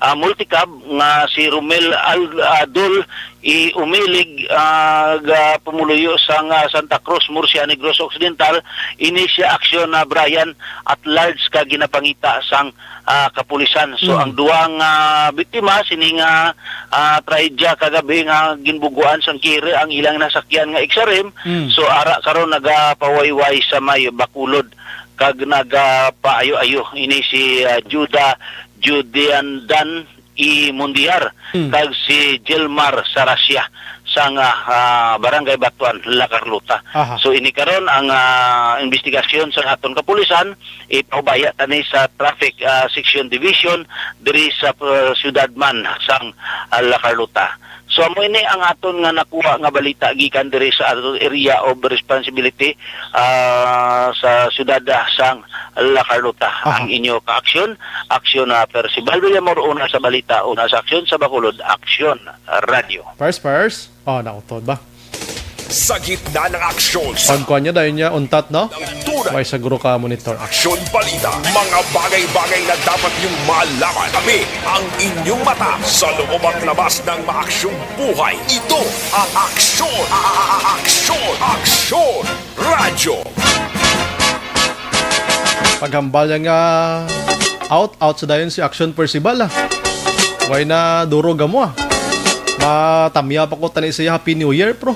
ah, multicab nga si Romel Al-, Adol I Umilig, ah, ga pumuluyo sa nga Santa Cruz, Murcia, Negros Occidental, ini siya aksyon na, Brian, at large ka ginapangita sang, ah, kapulisan. So, Mm. ang duwang, ah, biktima sini nga, ah, trahedya kagabi nga ginbuguan sang kiri ang ilang nasakyan nga X R M. Mm. So, ara karon nagapawayway sa may Bacolod kag nagapaayo-ayo ini si, ah, Juda Judiandan I Mundiar Mm. kag si Jilmar Sarasia sang, ah, ah, Barangay Batuan, La Carlota. Aha. So, ini karon ang, ah, investigasyon sa aton kapulisan, ipaubaya tani sa Traffic, ah, Section Division diri sa, ah, siyudad man sang, ah, La Carlota. So, amo ini ang aton nga nakuha nga balita gikan diri sa aton area of responsibility, ah, sa siyudad, ah, sang La Carlota. Aha. Ang inyo kaaksyon, aksyon na Percival Villamor, una sa balita, una sa aksyon, sa Bacolod, Aksyon Radio. First, first. Oh, nautod ba? Sa gitna ng aksyon sa Pagkuha niya, dahil niya untat, no? Tunay. Way siguro ka monitor. Aksyon balita, mga bagay-bagay na dapat niyong malaman. Kami ang inyong mata sa loob at labas ng maaksyong buhay. Ito ang aksyon, a- a- a- aksyon, aksyon, radyo. Paghambal niya nga out, out sa dayon si Action Percival, ah. Way na duro gamo, ah. Matamya pa ko tani siya Happy New Year, pro.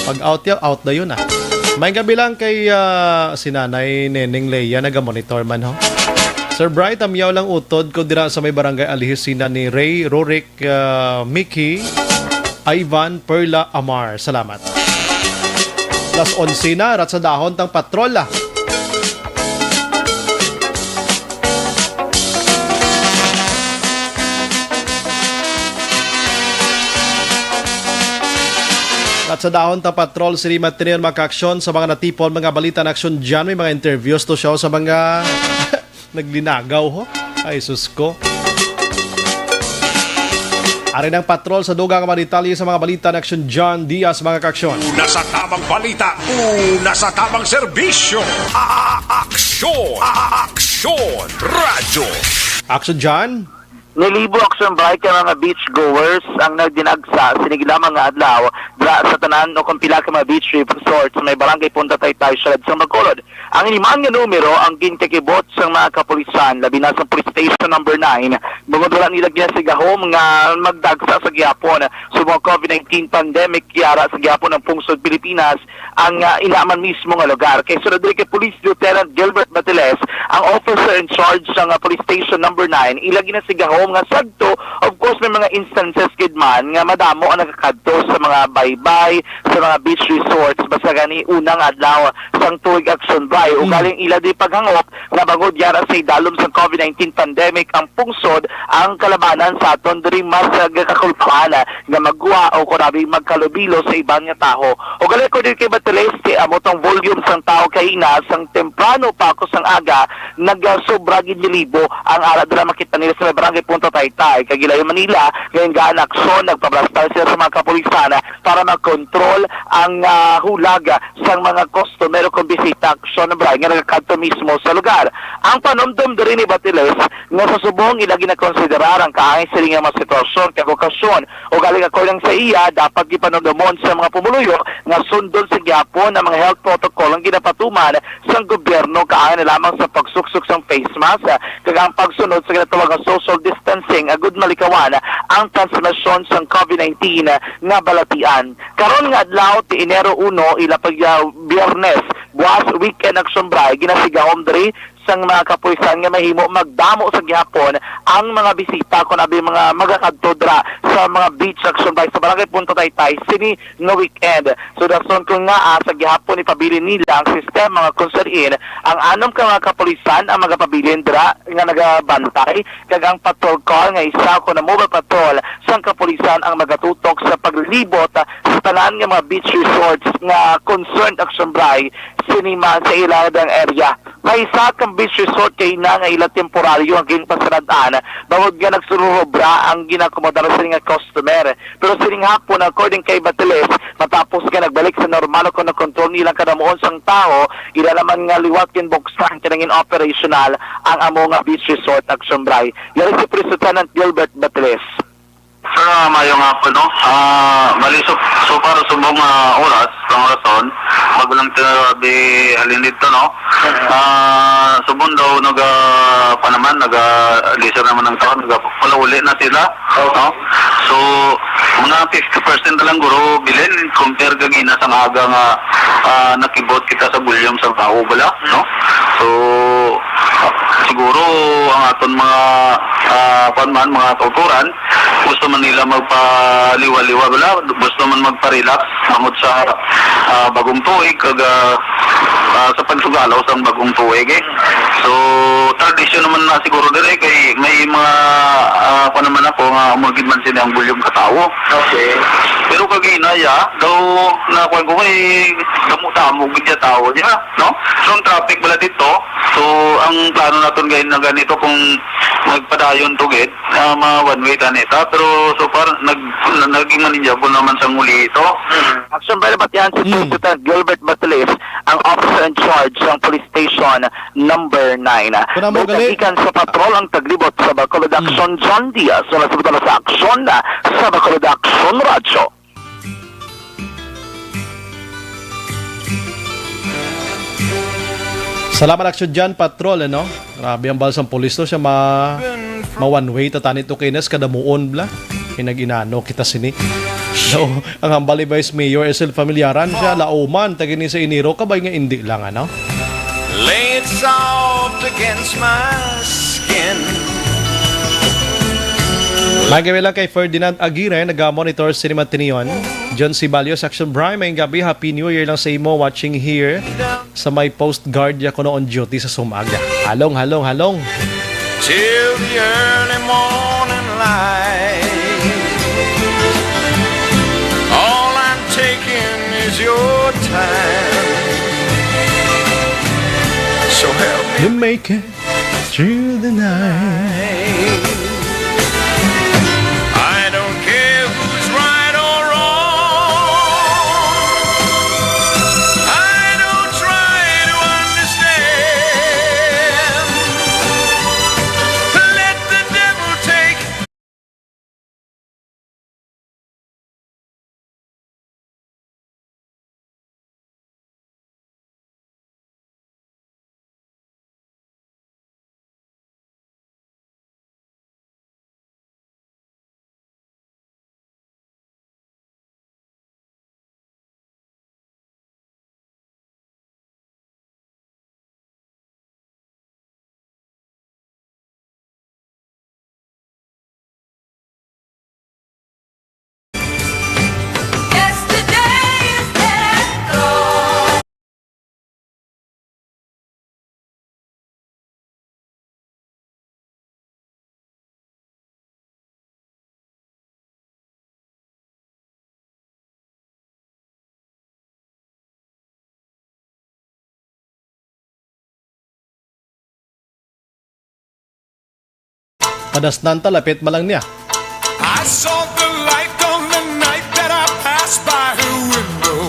Pag out ya, out dayon, ah. May gabi lang kay, ah, si Nanay Neneng Leia, nagamonitor man, ho. Sir Bright, tamyaw lang utod ko dira sa may barangay Alihis, sina ni Ray, Rurik, ah, Mickey, Ivan, Perla, Amar. Salamat. Las onse na, rat sa dahon tang patrol, ah. At sa dahon ta patrol, si Rima Tinion makaaksyon sa mga natipon, mga balita na aksyon dyan. May mga interviews to siya sa mga naglinagaw, ho. Ay, sus ko. Ari ng patrol sa dugang mga detalye sa mga balita na aksyon dyan, Diaz, mga kaaksyon. Una sa tamang balita, una sa tamang serbisyo. A-, a-, aksyon, a-, a-, aksyon, radyo. Aksyon dyan. Nilibo, Aksyon Bright, ka mga beach goers ang nagdinagsa sining lamang nga adlaw dra sa tanan o kung pila ka mga beach resorts may barangay Punta Taytay, siyudad sang Bacolod. Ang iniman nga numero ang ginkakibot sang mga kapulisan, labi na sa Police Station Number Nine, bangod wala nila ginasigahom nga magdagsa sa gihapon sa mga covid nineteen pandemic, yara sa gihapon ang pungsod Pilipinas ang, ah, ina man mismo nga lugar. Kay sunod diri kay Police Lieutenant Gilbert Batiles, ang officer in charge sang, ah, Police Station Number Nine, ila ginasigahom nga sadto, of course, may mga instances gid man nga madamo ang nagakadto sa mga baybay, sa mga beach resorts, basta gani unang adlaw sang tuig, Aksyon Bright. Mm. Ugaling ila di paghangop nga bangod yara sa idalom sang covid nineteen pandemic ang pungsod, ang kalabanan sa aton diri mas, ah, gakakulpahan, ah, nga magwa o kunabi magkalubilo sa iban nga tawo. Ugaling, according kay Batiles, kay amo tong volume sang tawo kaina, sang temprano pa ako sang aga, nagasobra gid ni libo ang ara dira makita nila sa may barangay Punta Taytay. Kag gilayon man nila, ngayon gaan aksyon, nagpablastar sila sa mga kapulisan para makontrol ang, ah, hulag sang mga customer o kung bisita, Aksyon Bright, nga nagakadto mismo sa lugar. Ang panumdom diri ni Batiles nga sa subong ila ginakonsiderar ang kaangay sini nga mga sitwasyon kag okasyon. Ugaling, according sa iya, dapat gipanumdomon sa mga pumuluyo nga sundon sa gihapon ang mga health protocol nga ginapatuman sang gobyerno, kaangay na lamang sa pagsuksok sang face mask, ah, kag ang pagsunod sa ginatawag nga social distancing agud malikawan ang transmisyon sang COVID nineteen nga balatian. Karon nga adlaw ti Enero uno, ila pag, ah, Biyernes, buwas weekend, Action Bray, ginasigahom diri sang mga kapulisan nga mahimo magdamo sa gihapon ang mga bisita kon abi mga magakadto dira sa mga beach, Action Bray, sa Barangay Punta Taytay sini nga weekend. So, dason kon ngaa sa gihapon ipabilin nila ang sistema nga kung sa diin ang anom ka mga kapulisan ang magapabilin dira nga nagabantay, kag ang patrol car nga isa kon ang mobile patrol sang kapulisan ang magatutok sa paglibot, ah, sa tanan nga mga beach resorts nga concerned, Action Bray, sini man sa ila dang area. May isa kang beach resort kay ina nga ila temporaryo ang ginpasarad-an bangod nga nagsururobra ang ginakomodar sini nga customer. Pero sining hapon, according kay Batiles, matapos nga nagbalik sa normal o kon nakontrol nilang kadamuon sang tawo, ila naman nga liwat ginbuksan kag nangin operational ang amo nga beach resort, Action Bray. Yari si Police Lieutenant Gilbert Batiles. Sir, ah, maayong hapon, no? Ah, bali, so, so far, subong, ah, oras, sang orason, bago lang ta bi halin dito, no? Ah, subong daw, naga, pa naman, naga, leisure naman ang taon, naga, wala uli na sila, no? So, mga fifty percent na lang, guro, bilin, compare kag ina sang aga nga, ah, nakibot kita sa volume sang tao, bala, no? So, ah, siguro, ang aton mga, ah, kwan man, mga kautoran, gusto man nila magpaliwa-liwa, bala, gusto man magpa-relax bangod sa, ah, bagong tuig kag, ah, ah, sa pagsugalaw sang bagong tuig, eh. So, tradisyon naman na siguro diri kay may mga, ah, pa naman ako nga amo gid man sila ang volume ka tawo. Okay. Pero kagina, ya, daw na kuwan ko kay damo-damo gid ya tawo niya, no? So, ang traffic bala dito, so, ang plano naton gani na ganito kung magpadayon to gid, ah, ma one way tani ta, pero so far nag-, naging manageable naman sa muli ito. Mm. Action Bell, batian si Mm. Police Lieutenant Gilbert Batiles, ang officer in charge sang Police Station Number Nine. Kung amo gali- Gikan sa patrol ang taglibot sa Bacolod Mm. Action, John Diaz, wala sa butang sa aksyon, sa Bacolod Action Radyo. Salamat, Action John Patrol, ano? Grabe ang balsang pulis to siya ma-, ma-one way ta tani to kay Ines, kadamuon bla. Kay nag-inano kita sini. So, ang hambal ni Vice Mayor Esel Familiaran siya, lauman, tagini sa Enero, kabay nga indi lang, ano? Lay it soft against my skin. May gabi lang kay Ferdinand Aguirre, naga-monitor sini Matinion. John Sibalyo, Section Prime, may gabi, Happy New Year lang sa imo, watching here. Sa may Post Guard ya kuno on duty sa Sumaga. Halong, halong, halong. Till the early morning light. All I'm taking is your time. So help me. You make it through the night. I don't care who's right or wrong. I don't try to understand. Let the devil take Padasnan ta, lapit man lang niya. I saw the light on the night that I passed by her window.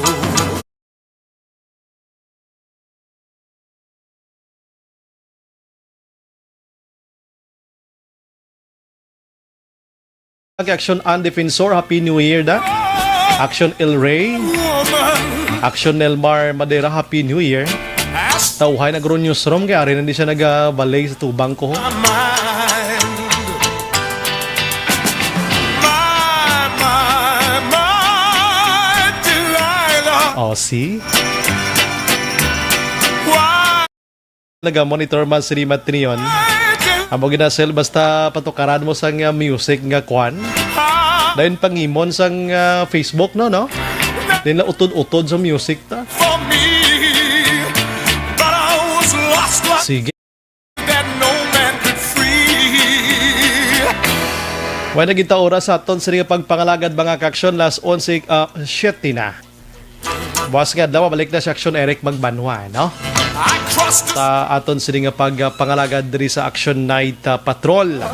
Kay Action An Defensor, Happy New Year da. Action El Rey, Action Nelmar Madera, Happy New Year. Tawhay nag-ro newsroom kay ari na di siya nagabalay sa tubang ko. Oh, see? Naga-monitor man si Rimat Trion. Amo gina, Sel, basta patukaran mo sang, ah, music nga kwan. Dayon pangimon sang, ah, Facebook, no, no? Din na utod-utod sa music ta. Sige. Wala na kita oras sa aton sini nga pagpangalagad, mga kaaksyon, las onse, ah, siyete na. Buwas nga adlaw, balik na si Aksyon Eric Magbanwa, no? Sa aton sini nga pagpangalagad diri sa Action Night, ah, Patrol.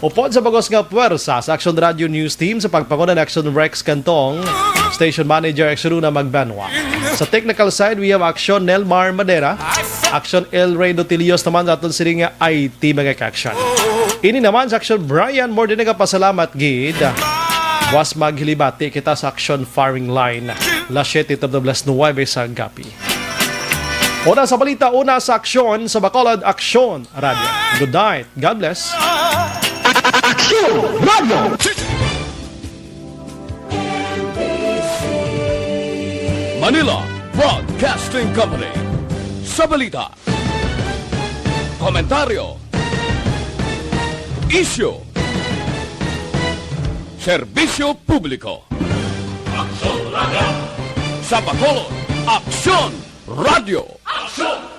Upod sa bag-os nga puwersa sa Action Radio News Team sa pagpanguna ni Action Rex Cantong, Station Manager Action Luna Magbanwa. Sa technical side, we have Action Nelmar Madera, Action El Rey Dotilios naman sa aton sini nga I T, mga kaaksyon. Ini naman sa Action Brian, more din nagapasalamat gid. Buwas maghilibati kita sa Action Firing Line. Las siyete tubtob las nuwebe sa gabi. Una sa balita, una sa aksyon sa Bacolod Aksyon Radio. Good night. God bless. Aksyon Radio. Manila Broadcasting Company. Sa balita, komentaryo, isyu, serbisyo publiko. Aksyon Radio. Sa Bacolod, Aksyon Radio. Aksyon